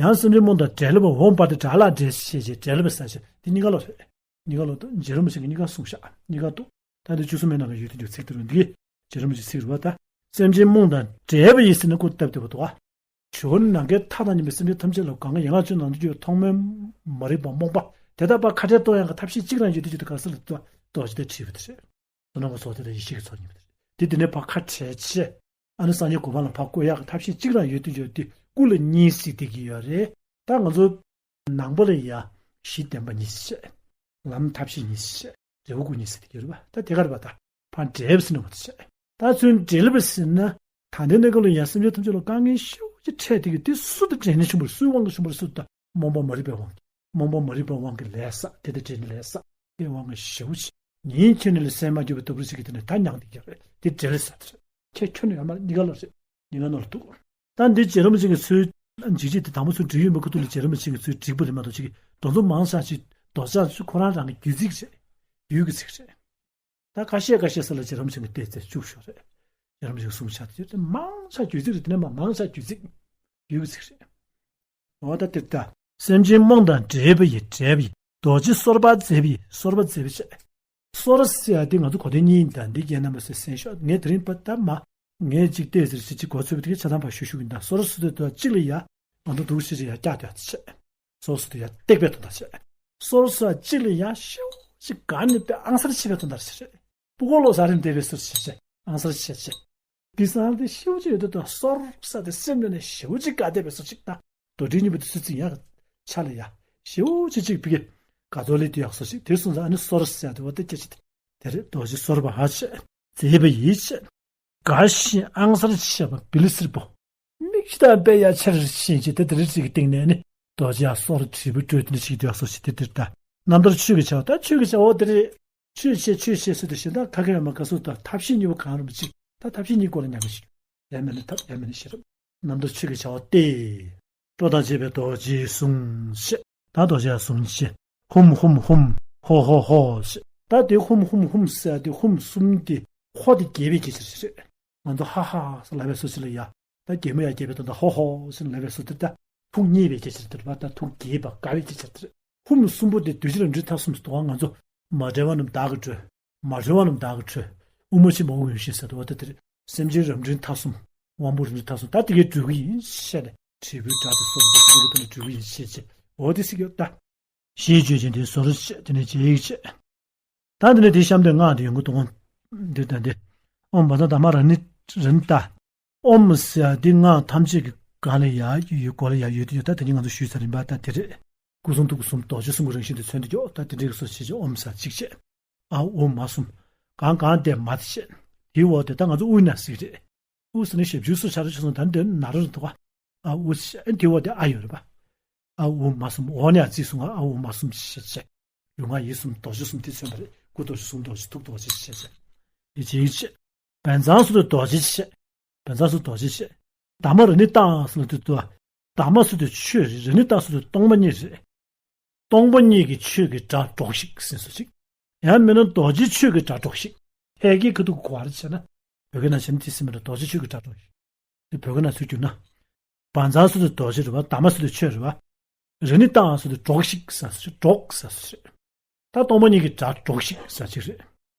ཡང་སེམས་ཅན་རྨོངས་དང་བྲལ་བ་འོ་བར་དུ་དགྲ་ལ་བྲལ་ཞེས་བྱས་བྲལ་བ་ཟེར་བྱས་དེ་གཉིས་ཀ་ལོ་རེད། གཉིས་ཀ་ལོ་ད་རྗེ་རིན་པོ་ཆེ་གིས་གཉིས་ཀ་གསུངས་ཤག་གཉིས་ཀ་འདུག་ད་འདི་བཅུ་གསུམ་པའི་ནང་གི་ཡོད་དུ་འགྱུར་ཚིག་དེ་རུ་འདི་གིས་རྗེ་རིན་པོ་ཆེའི་ཚིག་རེད་བ་ད། སེམས་ཅན་རྨོངས་དང་བྲལ་བ་ཡི་ཟེར་ནས་སྐུ་བཏབ་བསྡད་པ་འདུག་ཨ། ཇོ་བོ་ནི་ནམ་མཁའི་མཐའ་དང་མཉམ་པའི་སེམས་ཅན་ཐམས་ཅད་ལ་གང་གི་ཡན་ལག་བཅུ་ནང་དུ་གྱུར་པའི་ཐོག་མའི་མ་རིག་པ་རྨོངས་པ་དེ་དག་ཕར་ཁ་བྲལ་གཏོང་ཡག་གི་ཐབས་ཤེས་གཅིག་རང་ཡོད་དུ་གྱུར་ཏེ་ག་ས་ལ་རྡོ་རྗེ་དེ་བྲིས་པ་དེ་རེད། བསོད་ནམས་ཀྱི་ཚོགས་དེ་དང་ཡེ་ཤེས་ཀྱི་ཚོགས་གཉིས་པ་དེ་རེད། དེ་དེ་ནས་ཕར་ཁ་བྲལ་བྱས། ཨ་ནི་སངས་རྒྱས་གོ་འཕང་ལ་ཕར་བཀོད་ཡག་གི་ཐབས་ཤེས་གཅིག་རང་ཡོད་དུ་ཡོད་དེ་སྐུ་ལ་གཉིས་ཟེར་བསྡད་ཀྱི་ཡོད་རེད། ད་ང་ཚོ་ནང་པ་ལ་ཡ་གཞི་བདེན་པ་གཉིས་ཟེར་བྱས། ལམ་ཐབས་ཤེས་གཉིས་ཟེར་བྱས། འབྲས་བུ་སྐུ་གཉིས་ཟེར་བསྡད་ཀྱི་ཡོད་རེད་པ། ད་དེ་ག་རེད་པ་ད། ཕར་འབྲེལ་བ་ཟེར་ནས་འོ་ད་བྱས། ད་ཚུར་འབྲེལ་བ་ཟེར་ན། ད་ལྟའི་གནས་སྐབས་ལ་ཡང་སེམས་ཅན་ཐམས་ཅད་ལ་དཀའ་ངལ་ཞེ་པོ་ཅིག་འཕྲད་དེ་གི་དེ་སུ་དང་འབྲེལ་ནས་བྱུང་བ་རེད། སུའི་དབང་གིས་བྱུང་བ་རེད། སུ་དང་རྨོངས་པ་མ་རིག་པའི་དབང་གིས། རྨོངས་པ་མ་རིག་པའི་དབང་གིས་ལས་བསགས་དེ་དང་འབྲེལ་ནས་ལས་བསགས་དེའི་དབང་གིས་ཞེ་པོ་ཅིག་ཉིན་ཁྱོན་ནས་ལ་སེམས་མ་འགྱུར་བའི་སྡུག་རུས་ཅིག་གི་དེ་ནས་ད་མྱངས་དེ་གི་རེད། དེ་འབྲེལ་ཟེར་དེ་རེད། ཁྱད་ཁྱོན་ནས་ཡོད་མ་རེད། གཉིས་ཀ་ལ་རེད། གཉིས་ཀ་ནང་ལ་འདུག་ད་འདི་རྗེ་རིན་པོ་ཆེ་གི་ཚུལ་འཇིགས་བྱེད་དེ་དང་པོ་ཚུར་བྲིས་ཡོད་པའི་ཁུ་ཐུག་ལ་རྗེ་རིན་པོ་ཆེ་གི་ཚུལ་བྲིས་པ་རེད་མ་གཏོགས་ཅིག་གི་དོན་ཚོ་མང་ཆ་ཅིག་རྡོག་རྩ་ཚུལ་ཁོ་རང་རང་གི་རྒྱུད་ཚིག་རེད། རྒྱུད་ཀྱི་ཚིག་རེད། ད་ཁ་ཤས་ཁ་ཤས་ས་ལ་རྗེ་རིན་པོ་ཆེ་གི་བལྟས་ཚེ་བཅུག་ཤོག་རེད། རྗེ་རིན་པོ་ཆེ་གི་གསུང་ཆ་དེ་དེ་མང་ཆ་རྒྱུད་ཚིག་རེད། དེ་ནས་མ་མང་ཆ་རྒྱུད་ཚིག་རྒྱུད་ཀྱི་ཚིག་རེད། འོ་ད་དེ་ལྟ། སེམས་ཅན་རྨོངས་དང་བྲལ་བ་ཡི་བྲལ་བ་ཡི། རྡོ་རྗེ་གསོར་པ་མཛད་པ་ཡི་གསོར་པ་མཛད་པ་བྱས། གསོར་ཟེར་ཡ་དེ་ང་ཚོ་གོ་དོན་གཉིས་ཡིན། ད་འདི་རྒན་རྣམ་པ་ཚོས་གསན་ཤོག་ངས་དེ་རིང་པ་ད་མ། ངས་ཅིག་བལྟས་ཟེར་ཞིག་ཅིག་གོ་ཚོད་པ་དེ་གའི་ཆ་ཚང་པ་ཞུ་ཞུ་གི་ཡིན། ད་གསོར་ཟེར་དུས་ད་གཅིག་ལ་ཡ། ང་ཚོ་འདུག་ཤེས་ཤིག་ཡ་བཀྱག་དེ་ཡ་ཚེ་ཆད། གསོར་ཟེར་དུས་ཡ་བཏེགས་པའི་དོན་དག་བྱས། གསོར་ཟེར་གཅིག་ལ་ཡ་ཤོག་ ཅིག་ག་ནི་པའི་ཨང་གསར་ཆེ་བའི་དོན་དག་ཞིག་རེད། སྤུ་གོ་ལོ་ཟ་རིན་དེ་བའི་སོར་ཆེ་ཆེ་ཨང་གསར་ཆེ་ཆེ། དེ་སང་དེ་ཤེའུ་ཅིག་ཡོད་དོ་སོར་ས་དེ་སེམས་ནས་ནས་ཤེའུ་ཅིག་ག་དེ་བའི་སོར་ཅིག་ད་རྡོ་དྲིལ་གཉིས་པོ་དེ་སུ་ཚིག་ཡག་ཆ་ལ་ཡ། ཤེའུ་ཅིག་ཅིག་བི་གེ་ག་ཚོ་ལི་དུ་ཡག་སོར་ཅིག་དེ་སོང་ཙང་ཨ་ནི་སོར་ས་དེ་བ་དེ་སྐྱེ་ཆེ་དེ་རེད། རྡོ་རྗེ་སོར་བ་ཧ་ཆེ། མཛེས་པ་ཡིད་ཆེས། དགའ་ཞིང་ཨང་གསར་ཆེ་བ་བི་ལི་སེར་པོ། མིག་ཤི་དང་པད་ཡ་ཆེར་ཕྱིན་ཅི་དེ་དེ་རིགས་ཅིག་གི་སྟེང་ནས་ནི་རྡོ་རྗེ་ཡ་སོར་དྲིལ་བུ་སྤྲོད་དེ་ནི་ཞིག་དུ་ཡ་སོ་ཞིག་དེ་དེར་ད། རྣམ་ཐར་ཆོས་ཀྱི་བྱ་བ་ད་ཆོས་ཀྱི་བྱ་བ་དེ་རེད། ཆོས་བཤད་ཆོས་བཤད་སུ་དེ་བཞིན་ད་ཁ་ཁ་ཡ་མ་ག་སུ་ད་ཐབས་ཤེས་གཉིས་པོ་གང་རུང་བ་ཅིག་ད་ཐབས་ཤེས་གཉིས་སྐོར་ལ་ཉམས་ཀྱི་ཞིག་ཡ་མེད་ན་ཐབས་ཡ་མེད་ན་ཤེས་རབ། རྣམ་ཐར་ཆོས་ཀྱི་བྱ་བ་སྟེ། སྤྲོ་དང་བཅས་པའི་རྡོ་རྗེའི་གཟུངས་ཞེས་ད་རྡོ་རྗེའི་གཟུངས་ཞེས། ཧུམ་ཧུམ་ཧུམ། ཧོ་ཧོ་ཧོ་ཞེས། ད་དེ་ཧུམ་ཧུམ་ཧུམ་ཟེར་དེ་ཧུམ་གསུམ་དེ་ཧོ་དེ་རྒྱས་པའི་སྐད་ཆ་རེད། ང་ཚོ་ཧ་ཧ་ཟེར་ལབ་པའི་སོ་ཞིག་ལ་ཡ། ད་རྒྱས་མོ་ཡ་རྒྱས་པའི་དོན་དག་ཧོ་ཧོ་ཟེར་ལབ་པའི་སོ་དེ་ད་ཐུགས་མཉེས་པའི་སྐད་ཆ་རེད་པ། ད་ཐུགས་དགྱེས་པ་དགའ་བའི་སྐད་ཆ་རེད། ཧུམ་གསུམ་པོ་དེ་གདུལ་བྱ་རབ་འབྲིང་ཐ་གསུམ་ཟེར་དུས་ང་ཚོ་མ་བསྒྲལ་བ་རྣམས་བདག་གིས་སྒྲོལ། མ་གྲོལ་བ་རྣམས་བདག་གིས་གྲོལ། དབུ་མ་ཆེན་པོ་དབུ་ཡོན་ཤིན་ཟེར་དུ་བ་ད་དེ་རེད། སེམས་ཅན་རབ་འབྲིང་ཐ་གསུམ། དབང་པོ་རིགས་འབྲིང་ཐ་གསུམ་ད་དེ་གའི་སྒྲོལ་གི་ཡིན་ཤེས་ནས་དྲིལ་བུའི་སྒྲ་དེ་སོར་དུ་དེ་གའི་ཐོག་ནས་སྒྲོལ་གི་ཡིན་ཤེས་བྱས་འོ་དེ་སྲིད་ཀྱི་ད། ཞེས་བརྗོད་ཅིང་དེའི་སོར་བྱས་དེ་ནས་རྗེས་ཡིག་བྱས། ད་འདི་ནས་དེའི་གཤམ་དུ་སྔགས་འདི་ཡོང་གི་འདུག་འདི་ད་འདི། ཨོཾ་བཛྲ་དྷརྨ་རཱ་ཎི་རཱ་ཎི་ཏ། ཨོཾ་ཟེར་ཡ་འདི་སྔགས་ཐམས་ཅད་ཀྱི་སྒང་ལ་ཡ་ཡོད་སྒོ་ལ་ཡ་ཡོད་དུ་ཡོད། ད་དེ་ནི་ང་ཚོ་ཞུས་ཚར་ཡིན་པ་ད་དེ་རེད། སྐུ་གསུང་ཐུགས་ཀྱི་གསུང་རྡོ་རྗེ་གསུང་གི་རང་བཞིན་དུ་མཚོན་དུ་འཇོག་ད་དེ་འདྲའི་གི་སོ་ཞེས་བྱས་ཨོཾ་ཟེར་གཅིག་བྱས། ཨ་ཨུ་མ་གསུམ། གང་གང་དེ་མ་དེ་བྱས། དེའི་འོག་དེ་ད་ང་ཚོ་དབུས་ན་ཟིག་རེད། དབུས་ནི་ཞབས་ཀྱུ་སུ་ཆ་རུ་ཆུ་སོང་ད་འདི་ན་རོ་རུ་འདུག་ཨ་དབུ་ཞེས་ཨ་དེའི་འོག་དེ་ཨ་ཡོད་རེད་པ། ཨ་དབུ་མ་གསུམ་འོག་ནས་ཨ་ཙི་གསུང་ཨ་དབུ་མ་གསུམ་ཞེས་བྱས། ལུས་ངག་ཡིད་གསུམ་རྡོ་རྗེ་གསུམ་དེ་མཚོན་པ་རེད། སྐུ་རྡོ་རྗེ་གསུང་རྡོ་རྗེ་ཐུགས་རྡོ་རྗེ་ཞེས་བྱས། ཡིད་ཆེས་ཡིད་ཆེས། བཛྲ་སུ་དུ་རྡོ་རྗེ་ཆེ། བཛྲ་སུ་རྡོ་རྗེ་ཆེ། དྷརྨ་རཱ་ཎི་ཏ་ཟེར་ལ་དུ་དུ། དྷརྨ་ཟེར་དུ་ཆོས་རེད། རཱ་ཎི་ཏ་ཟེར་དུ་སྟོང་པ་ཉིད་རེད། སྟོང་པ་ཉིད་ཀྱི་ཆོས་ཀྱི་སྒྲ་སྒྲོགས་ཤིག་ཟེར་སོ་ཅིག་ཡང་མིན་ན་རྡོ་རྗེ་ཆོས་ཀྱི་སྒྲ་སྒྲོགས་ཤིག་ཕལ་སྐད་ཁ་ཐུག་གོ་བ་རེ་བྱས་ན། བོད་སྐད་ནང་བྱས་ན་དེ་སེམས་མེད་ལ་རྡོ་རྗེ་ཆོས་ཀྱི་སྒྲ་སྒྲོགས་ཤིག་དེ་བོད་སྐད་ནང་ཚུར་བསྒྱུར་ན། བཛྲ་སུ་དུ་རྡོ་རྗེ་རེད་བ། དྷརྨ་སུ་དུ་ཆོས་རེད་བ། རཱ་ཎི་ཏ་སུ་དུ་སྒྲོགས་ཤིག་ཟེར་སོ་ཅིག་སྒྲོགས་ཟེར་སོ་ཅིག་ད་སྟོང་པ་ཉིད་ཀྱི་སྒྲ་སྒྲོགས་ཤིག་ཟེར་ཅིག་རེད།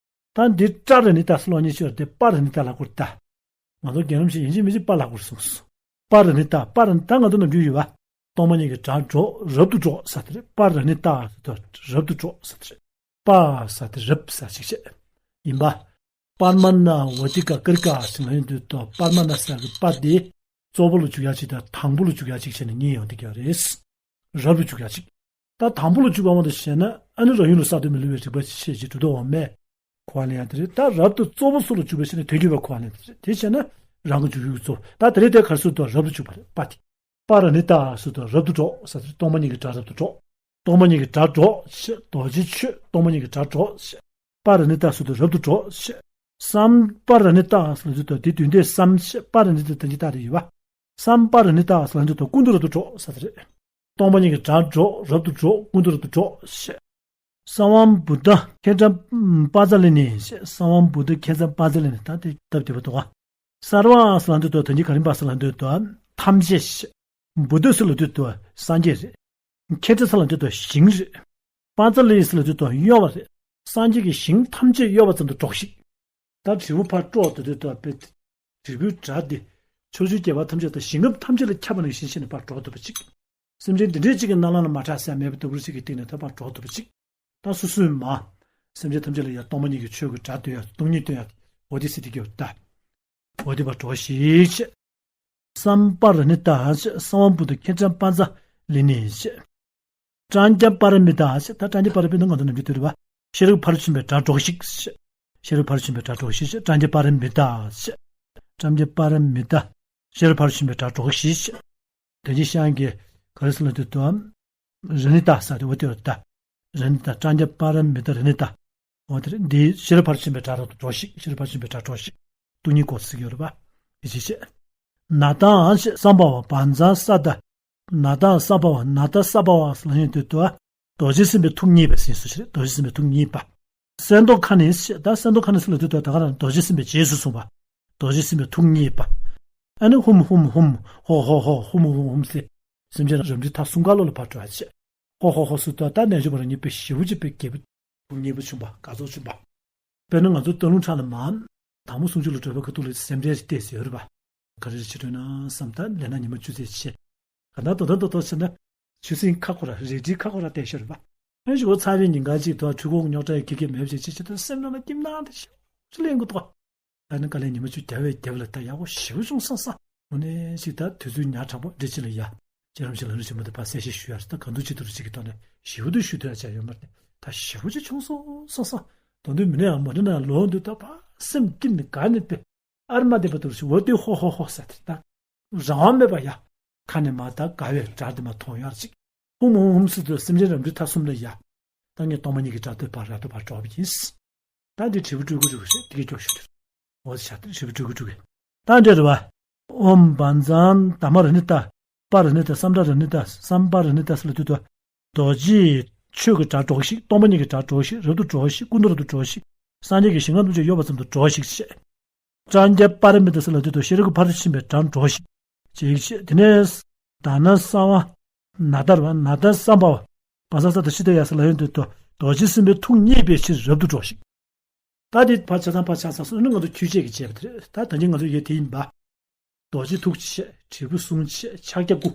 ད་འདི་ཏྲ་རཱ་ཎི་ཏ་ཟེར་ལོ་གཉིས་ཤོར་ཏེ་པ་རཱ་ཎི་ཏ་ལ་བསྐུར་ད། ང་ཚོ་རྒན་རབས་ཤིག་ཡིན་གཅིག་མིན་གཅིག་པ་ལ་བསྐུར་གསུངས་སོ། པ་རཱ་ཎི་ཏ་པ་རཱ་ཎི་ཏ་ང་ཚོ་ནམ་རྒྱུན་ཡོད་པ། སྟོང་པ་ཉིད་ཀྱི་སྒྲ་སྒྲོགས་རབ་ཏུ་སྒྲོགས་ཟེར་དེ་རེད། པ་རཱ་ཎི་ཏ་ཟེར་དུས་རབ་ཏུ་སྒྲོགས་ཟེར་དེ་རེད། པ་ཟེར་དེ་རབ་ཟེར་ཅིག་བྱས། ཡིན་པ། པར་མ་ན་ཝ་ཏི་ཀ་ཀིར་ཀ་ཟེར་ལ་ཡོང་དུས་ཏོ་པར་མ་ན་ཟེར་གི་པ་དེ་གཙོ་བོ་ལ་འཇུག་ཡ་ཅིག་དང་དང་པོ་ལ་འཇུག་ཡ་ཅིག་བྱས་ནས་གཉིས་ཡོང་དེ་ག་རེད། རབ་ལ་འཇུག་ཡ་ཅིག་ད་དང་པོ་ལ་འཇུག་པ་མ་གཏོགས་བྱས་ན་ཨ་ནི་རང་ཡུལ་ལ་གསར་དུ་མི་བསླུ་བའི་རིག་པ་ཆེ་ཞེས་གྲུབ་མཐའ་འོག་མས་གོ་བ་ལེན་ཡ་དེ་རེད། ད་རབ་ཏུ་གཙོ་བོ་སུ་ལ་འཇུག་པ་ཞེས་ནས་དོན་བརྒྱུད་པ་གོ་བ་ལེན་དེ་རེད། དེ་བྱས་ན་རང་གི་འཇུག་ཡུལ་གྱི་གཙོ་བོ་ད་དེ་རེད། དེ་གར་སུ་དོ་རབ་ཏུ་འཇུག་པ་རེད་པ་དེ། པ་ར་ནི་ཏ་སུ་དོ་རབ་ཏུ་སྒྲོགས་ས་དེ་རེད། སྟོང་པ་ཉིད་ཀྱི་སྒྲ་རབ་ཏུ་སྒྲོགས། སྟོང་པ་ཉིད་ཀྱི་སྒྲ་སྒྲོགས་ཞེས་རྡོ་རྗེ་ཆོས་སྟོང་པ་ཉིད་ཀྱི་སྒྲ་སྒྲོགས་ཞེས། པ་ར་ནི་ཏ་སུ་དོ་རབ་ཏུ་སྒྲོགས་ཞེས། སམ་པ་ར་ནི་ཏ་སུ་དོ་དེ་དུས་འདས་སམ་ཞེས་པ་ར་ནི་ཏ་དོན་གྱི་རྟགས་རེ་ཡོད་པ། སམ་པ་ར་ནི་ཏ་ཟེར་ལ་འདི་དང་ཀུན་ཏུ་རབ་ཏུ་སྒྲོགས་ཟེར་དེ་རེད། སྟོང་པ་ཉིད་ཀྱི་སྒྲ་སྒྲོགས་རབ་ཏུ་སྒྲོགས་ཀུན་ཏུ་རབ་ཏུ་སྒྲོགས་ཞེས། སམ་བམ་བུདྡྷ་ཁྱེ་ཏྲ་པཱ་ཙ་ལི་ནི་ཞེས། སམ་བམ་བུདྡྷ་ཁྱེ་ཏྲ་པཱ་ཙ་ལི་ནི་ད་དེ་སྟབས་བདེ་པོ་འདུག་ག་སརྦ་ཟེར་ལ་འདི་དང་དོན་གྱི་ག་རིམ་པ་ཟེར་ལ་འདི་དང་ཐམས་ཅད་ཞེས། བུདྡྷ་ཟེར་ལ་འདི་དང་སངས་རྒྱས་རེད། ཁྱེ་ཏྲ་ཟེར་ལ་འདི་དང་ཞིང་རེད། པཱ་ཙ་ལི་ཟེར་ལ་འདི་དང་གཡོ་བ་རེད། སངས་རྒྱས་ཀྱི་ཞིང་ཐམས་ཅད་གཡོ་བ་ཙམ་དུ་སྒྲོགས་ཤིག་ད་དྲིལ་བུ་ཕར་དཀྲོག་ཏུ་དུས་དུ་བེད། དྲིལ་བུའི་སྒྲ་འདི། ཕྱོགས་བཅུའི་རྒྱལ་བ་ཐམས་ཅད་དང་ཞིང་ཁམས་ཐམས་ཅད་ལ་ཁྱབ་པ་ནང་བཞིན་བྱས་ནས་ཕར་སྒྲོག་ཐུབ་པ་ཅིག་སེམས་ཅན་འདི་འདྲའི་གཅིག་གི་རྣ་ལམ་ལ་མ་གྲགས་ཟེར་མེད་པའི་ལྡབ་འགྱུར་ཅིག་གི་སྟེང་ནས་ད་ཕར་སྒྲོག་ཐུབ་པ་ཅིག་ད་སོ་སོའི་མ། སེམས་ཅན་ཐམས་ཅད་ལ་ཡང་སྟོང་པ་ཉིད་ཀྱི་ཆོས་ཀྱི་སྒྲ་འདོན་ཡ་སྟོང་ཉིད་སྟོན་ཡ། འོ་དེ་སྲིད་དེ་གྱུར་ད། འོ་དེ་ཕར་སྒྲོགས་ཤིག་ཅེས། སམ་པ་ར་ནི་ཏ་ཞེས་སམ་བམ་བུདྡྷ་ཁྱེ་ཏྲ་པཱ་ཙ་ལི་ནི་ཞེས། ཏྲཱཉྩ་པཱ་ར་མི་ཏ་ཞེས་ད་ཏྲཱཉྩ་པཱ་ར་མི་ཏ་ང་ཚོ་ནམ་རྒྱུན་ཐོས་རེད་བ། ཤེས་རབ་ཕ་རོལ་ཕྱིན་པའི་སྒྲ་སྒྲོགས་ཤིག་ཞེས། ཤེས་རབ་ཕ་རོལ་ཕྱིན་པའི་སྒྲ་སྒྲོགས་ཤིག་ཞེས་ཏྲཱཉྩ་པཱ་ར་མི་ཏ་ཞེས། ཏྲཱཉྩ་པཱ་ར་མི་ཏ། ཤེས་རབ་ཕ་རོལ་ཕྱིན་པའི་སྒྲ་སྒྲོགས་ཤིག་ཞེས། དོན་གྱི་ཤངས་ཀྱི་ག་རེ་ཟེར་ལ་དུས་དུའམ། ར་ནི་ཏ་ས་དེ་འོ་དེ་ར་ཏ། ར་ནི་ཏ་ཏྲཱཉྩ་པཱ་ར་མི་ཏ་ར་ནི་ཏ། འོ་དེ་རེད། འདི་ཤེས་རབ་ཕ་རོལ་ཕྱིན་པའི་སྒྲ་རབ་ཏུ་སྒྲོགས་ཤིག་ཤེས་རབ་ཕ་རོལ་ཕྱིན་པའི་སྒྲ་སྒྲོགས་ཤིག་སྟོང་ཉིད་སྐོར་ཟེར་གྱི་ཡོད་རེད་པ། དེ་ཅི་བྱེད། ན་ཏ་ཨ་ཞེས་སམ་བྷ་བ་བཛྲ་ས་ཏ། ན་ཏ་སམ་བྷ་བ་ན་ཏ་སམ་བྷ་བ་ཟེར་ལ་ཡོང་དུས་དུ། རྡོ་རྗེ་སེམས་དཔའི་ཐུགས་མཉེས་པ་ཟེར་སོ་ཞེས་རྡོ་རྗེ་སེམས་དཔའི་ཐུགས་མཉེས་པ། སེ་ནྡྷོ་ཁ་ནི་ཞེས་ད་སེ་ནྡྷོ་ཁ་ནི་ཟེར་ལ་དུས་དུ་ད་ག་རང་རྡོ་རྗེ་སེམས་དཔའི་རྗེས་སུ་བཟུང་བ། རྡོ་རྗེ་སེམས་དཔའི་ཐུགས་མཉེས་པ། ཨ་ནི་ཧུམ་ཧུམ་ཧུམ། ཧོ་ཧོ་ཧོ། ཧུམ་ཧུམ་ཧུམ་ཟེར། སེམས་ཅན་རབ་འབྲིང་ཐ་གསུམ་ཀ་ལོ་ལ་ཕར་འགྲོ་བ་བྱེད། ཧོ་ཧོ་ཧོ་སུ་ཏོ་ད་རྣལ་འབྱོར་པ་རང་ཉིད་པའི་ཞེ་པོ་ཅིག་པའི་རྒྱལ་པོ་ཐུགས་མཉེས་པོ་བྱུང་བ་དགའ་ཚོར་བྱུང་བ། དཔེར་ན་ང་ཚོ་སྟག་ལུང་ཁྲ་ལ་མ། དྭགས་མོ་སུམ་ཅུ་ལ་བགྲོད་པའི་ཁ་ཐུག་ལ་སེམས་ཁྲལ་ཞིག་བལྟས་ཟེར་ཡོད་རེད་པ། ག་རེ་རེ་བྱེད་འགྲོ་ན་བསམ་ད་ལས་ན་ཉི་མ་བཅུ་ཚེས་ཆེ། ག་ན་ཏོ་ཏོ་ཏོ་ཏོ་བྱས་ན། ཆུ་སྲིན་ཁ་ཁོ་ར་རལ་གྲིའི་ཁ་ཁོ་ར་བལྟས་ཤོར་བ། ཨེ་ཞུ་བ་ཚར་བའི་ཉིན་གང་ཅིག་ཐོག་འཕྲུལ་འཁོར་རྙོག་དྲ་ཡི་ཁེ་ཁེ་མེད་པ་ཅིག་བྱེད་ཆེད་དུ་སེམས་ནང་ལ་ཁྱིམ་ནང་དུ་ཞེ་པོ་ཅིག་ལེན་དགོས་ཐོག་ད་ནི་དཀའ་ལས་ཉི་མ་བཅུ་བརྒྱབ་པའི་རྒྱབ་ལ་ད་ཡག་པོ་ཞེ་པོ་བྱུང་བསམ་བསམ་དངོས་གནས་ཞིག་ད་དུས་ཚོད་ཉག་ཕྲ་པོ་འདི་ཅི་ལ་ཡ། ཁྱེད་རང་ཞིག་ལ་ནི་ཆེན་པོ་དེ་ཕར་གསལ་བཤད་ཞུ་ཡ་རེད། ད་གང་འདུག་ཅི་འདུག་རེ་ཅིག་གི་ཐོག་ནས་ཞེ་པོ་དུ་ཞུ་ཐུབ་ཡ་ཅག་ཡོད་མ་རེད། ད་ཞེ་པོ་ཅིག་བྱུང་སོང་བསམ་བསམ། ད་དུང་མི་ནས་ཡང་མ་འདྲི་ན་ཡང་ལོག་འདུག་ད་ཕར་སེམས་སྐྱིད་ནས་དགའ་ནས་དེ་ཨར་མ་བདེ་པ་འདུག་ཞིག་འོ་དེ་ཧོ་ཧོ་ཧོ་ཟེར་དེ་ད་རང་དབང་མེད་པ་ཡ། ཁ་ནས་མ་ད་དགའ་བའི་སྒྲ་དེ་མ་མཐོང་ཡ་རེ་ཅིག་ཧུམ་ཧུམ་ཧུམ་སི་དུ་སེམས་ཅན་རབ་འབྲིང་ཐ་གསུམ་ལ་ཡ། ད་ངས་སྟོང་པ་ཉིད་ཀྱི་སྒྲ་དེ་ཕར་ར་དུ་ཕར་སྒྲོག་པ་ཡིན། ད་འདི་དྲིལ་བུ་སྤྲུལ་སྐུ་སྤྲུལ་སྐུ་རེད། འདི་གའི་སྐྱོགས་ཤོག་དེ་རེད། འོ་ཟེར་བྱ་དེ་དྲིལ་བུ་སྤྲུལ་སྐུ་སྤྲུལ་སྐུ། ད་འདྲ་རེད་བ། ཨོཾ་བཛྲ་དྷརྨ་རཱ་ཎི་ཏ། པ་རཱ་ཎི་ཏ། སཾ་བཛྲ་རཱ་ཎི་ཏ། སཾ་པ་རཱ་ཎི་ཏ་ཟེར་ལབ་དུས་དུ། རྡོ་རྗེ་ཆོས་ཀྱི་སྒྲ་སྒྲོགས་ཤིག་སྟོང་པ་ཉིད་ཀྱི་སྒྲ་སྒྲོགས་ཤིག་རབ་ཏུ་སྒྲོགས་ཤིག་ཀུན་ཏུ་རབ་ཏུ་སྒྲོགས་ཤིག་སངས་རྒྱས་ཀྱི་ཞིང་ཁམས་ཐམས་ཅད་གཡོ་བ་ཙམ་དུ་སྒྲོགས་ཤིག་བྱས། སངས་རྒྱས་པ་ར་མི་ཏ་ཟེར་ལབ་དུས་དུ་ཤེས་རབ་ཀྱི་ཕ་རོལ་ཏུ་ཕྱིན་པའི་སྒྲ་སྒྲོགས་ཤིག་ཅིག་བྱས། དེ་ནས་ད་ན་སཾ་བ། ན་ད་ར་བ། ན་ད་སཾ་བ། བ་ས་ས་ཏ་ཤི་ཏ་ཡ་ཟེར་ལབ་ཡོང་དུས་དུ་རྡོ་རྗེ་སེམས་དཔའི་ཐུགས་མཉེས་པའི་ཕྱིར་རབ་ཏུ་སྒྲོགས་ཤིག་ད་དེ་ཕར་ཆ་ཚང་ཕར་ཆ་ཚང་སོང་ནི་ང་ཚོ་ཁྱུ་བྱེད་ཀྱི་བྱས་པ་དེ་རེད། ད་ད་གིན་ང་ཚོ་ཡོད་དེ་ཡིན་པ། རྡོ་རྗེ་ཐུགས་བྱས། དྲིལ་བུ་གསུམ་བྱས། ཕྱག་རྒྱ་དགུ།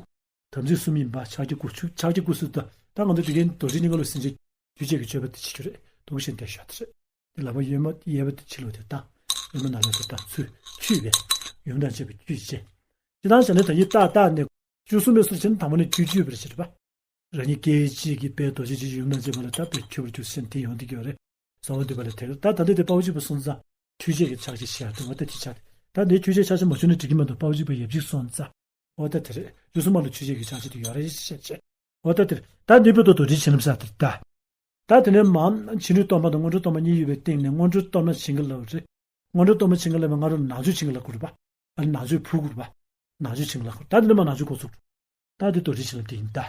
དམ་ཚིག་གསུམ་ཡིན་པ། ཕྱག་རྒྱ་དགུ་ཆུ་ཕྱག་རྒྱ་དགུ་སུ་ད་ད་ང་ཚོ་དེ་གིན་རྡོ་རྗེ་སྙིང་ག་ལོ་སེམས་ཅན་ཁྱུ་བྱེད་ཀྱི་མཆོད་པ་དེ་བྱེད་རྒྱུ་རེད། དུག་ཤིང་དེ་ཤོག་དེ་རེད། དེ་ལག་པ་གཡོན་མ་གཡས་པ་དེ་ཕྱི་ལོགས་དེ་བཏང་། གཡོན་མ་ནང་ལོགས་དེ་བཏང་། ཚུར་ཁྱུད་པས་ཡུམ་དང་བཅས་པའི་ཁྱུད་བྱས། ཅི་ལྟར་བྱས་ནས་ད་ཡིན་ཏག་ཏག་ནས་བཅུ་གསུམ་པའི་སུ་ཕྱིན་དང་པོ་ནས་ཁྱུད་ཁྱུད་པར་བྱེད་པ། རང་ཉིད་སྐད་ཅིག་གིས་དཔལ་རྡོ་རྗེ་འཇིགས་བྱེད་ཡུམ་དང་བཅས་པ་ལ་ད་དཔལ་ཁྱུད་པར་གྱུར་ཟེར་དེ་ཡོང་དེ་གྱོ་རེད། གསང་བ་འདུས་པ་ལ་དེ་ད་ད་འདི་དེ་དཔའ་བོ་གཅིག་པུ་སོང་ཙང་ཁྱུད་བྱེད་ཀྱི་ཕྱག་རྒྱ་ཞེས་ཡང་དེ་འོ་ད་དེ་ཆགས་ཏེ་ད་འདི་ཁྱུད་བྱེད་ཕྱག་རྒྱ་མ་བྱུང་ན་འགྲིག་གི་མ་འདུག་དཔའ་བོ་གཅིག་པུ་ཡབ་གཅིག་སོང་ཙང་འོ་ད་དེ་རེད། རྒྱུ་སུ་མ་ལ་ཁྱུད་བྱེད་ཀྱི་ཕྱག་རྒྱ་དེ་ཡོད་རེད་ཞེས་བཤད་བྱས། འོ་ད་དེ་རེད། ད་འདི་བོད་དུ་རྡོ་རྗེ་བྱིན་རླབས་ས་དེ་ད། ད་དེ་ནས་མ་ཕྱི་ནུས་སྟོང་པ་དང་སྔོན་འགྲོ་སྟོང་པ་གཉིས་ཡོད་པའི་སྟེང་ནས་སྔོན་འགྲོ་སྟོང་པ་བྱིན་གྱིས་བརླབས་རེད། སྔོན་འགྲོ་སྟོང་པ་བྱིན་གྱིས་བརླབས་པའི་སྔ་རོལ་ནང་མཆོད་བྱིན་གྱིས་བརླབས་དགོས་རེད་པ། ཨ་ནི་ནང་མཆོད་ཕུལ་དགོས་རེད་པ། ནང་མཆོད་བྱིན་གྱིས་བརླབས་དགོས། ད་དེ་ནས་མ་ནང་མཆོད་འགོ་ཚུགས། ད་དེ་རྡོ་རྗེ་བྱིན་རླབས་དེ་ཡིན་ད།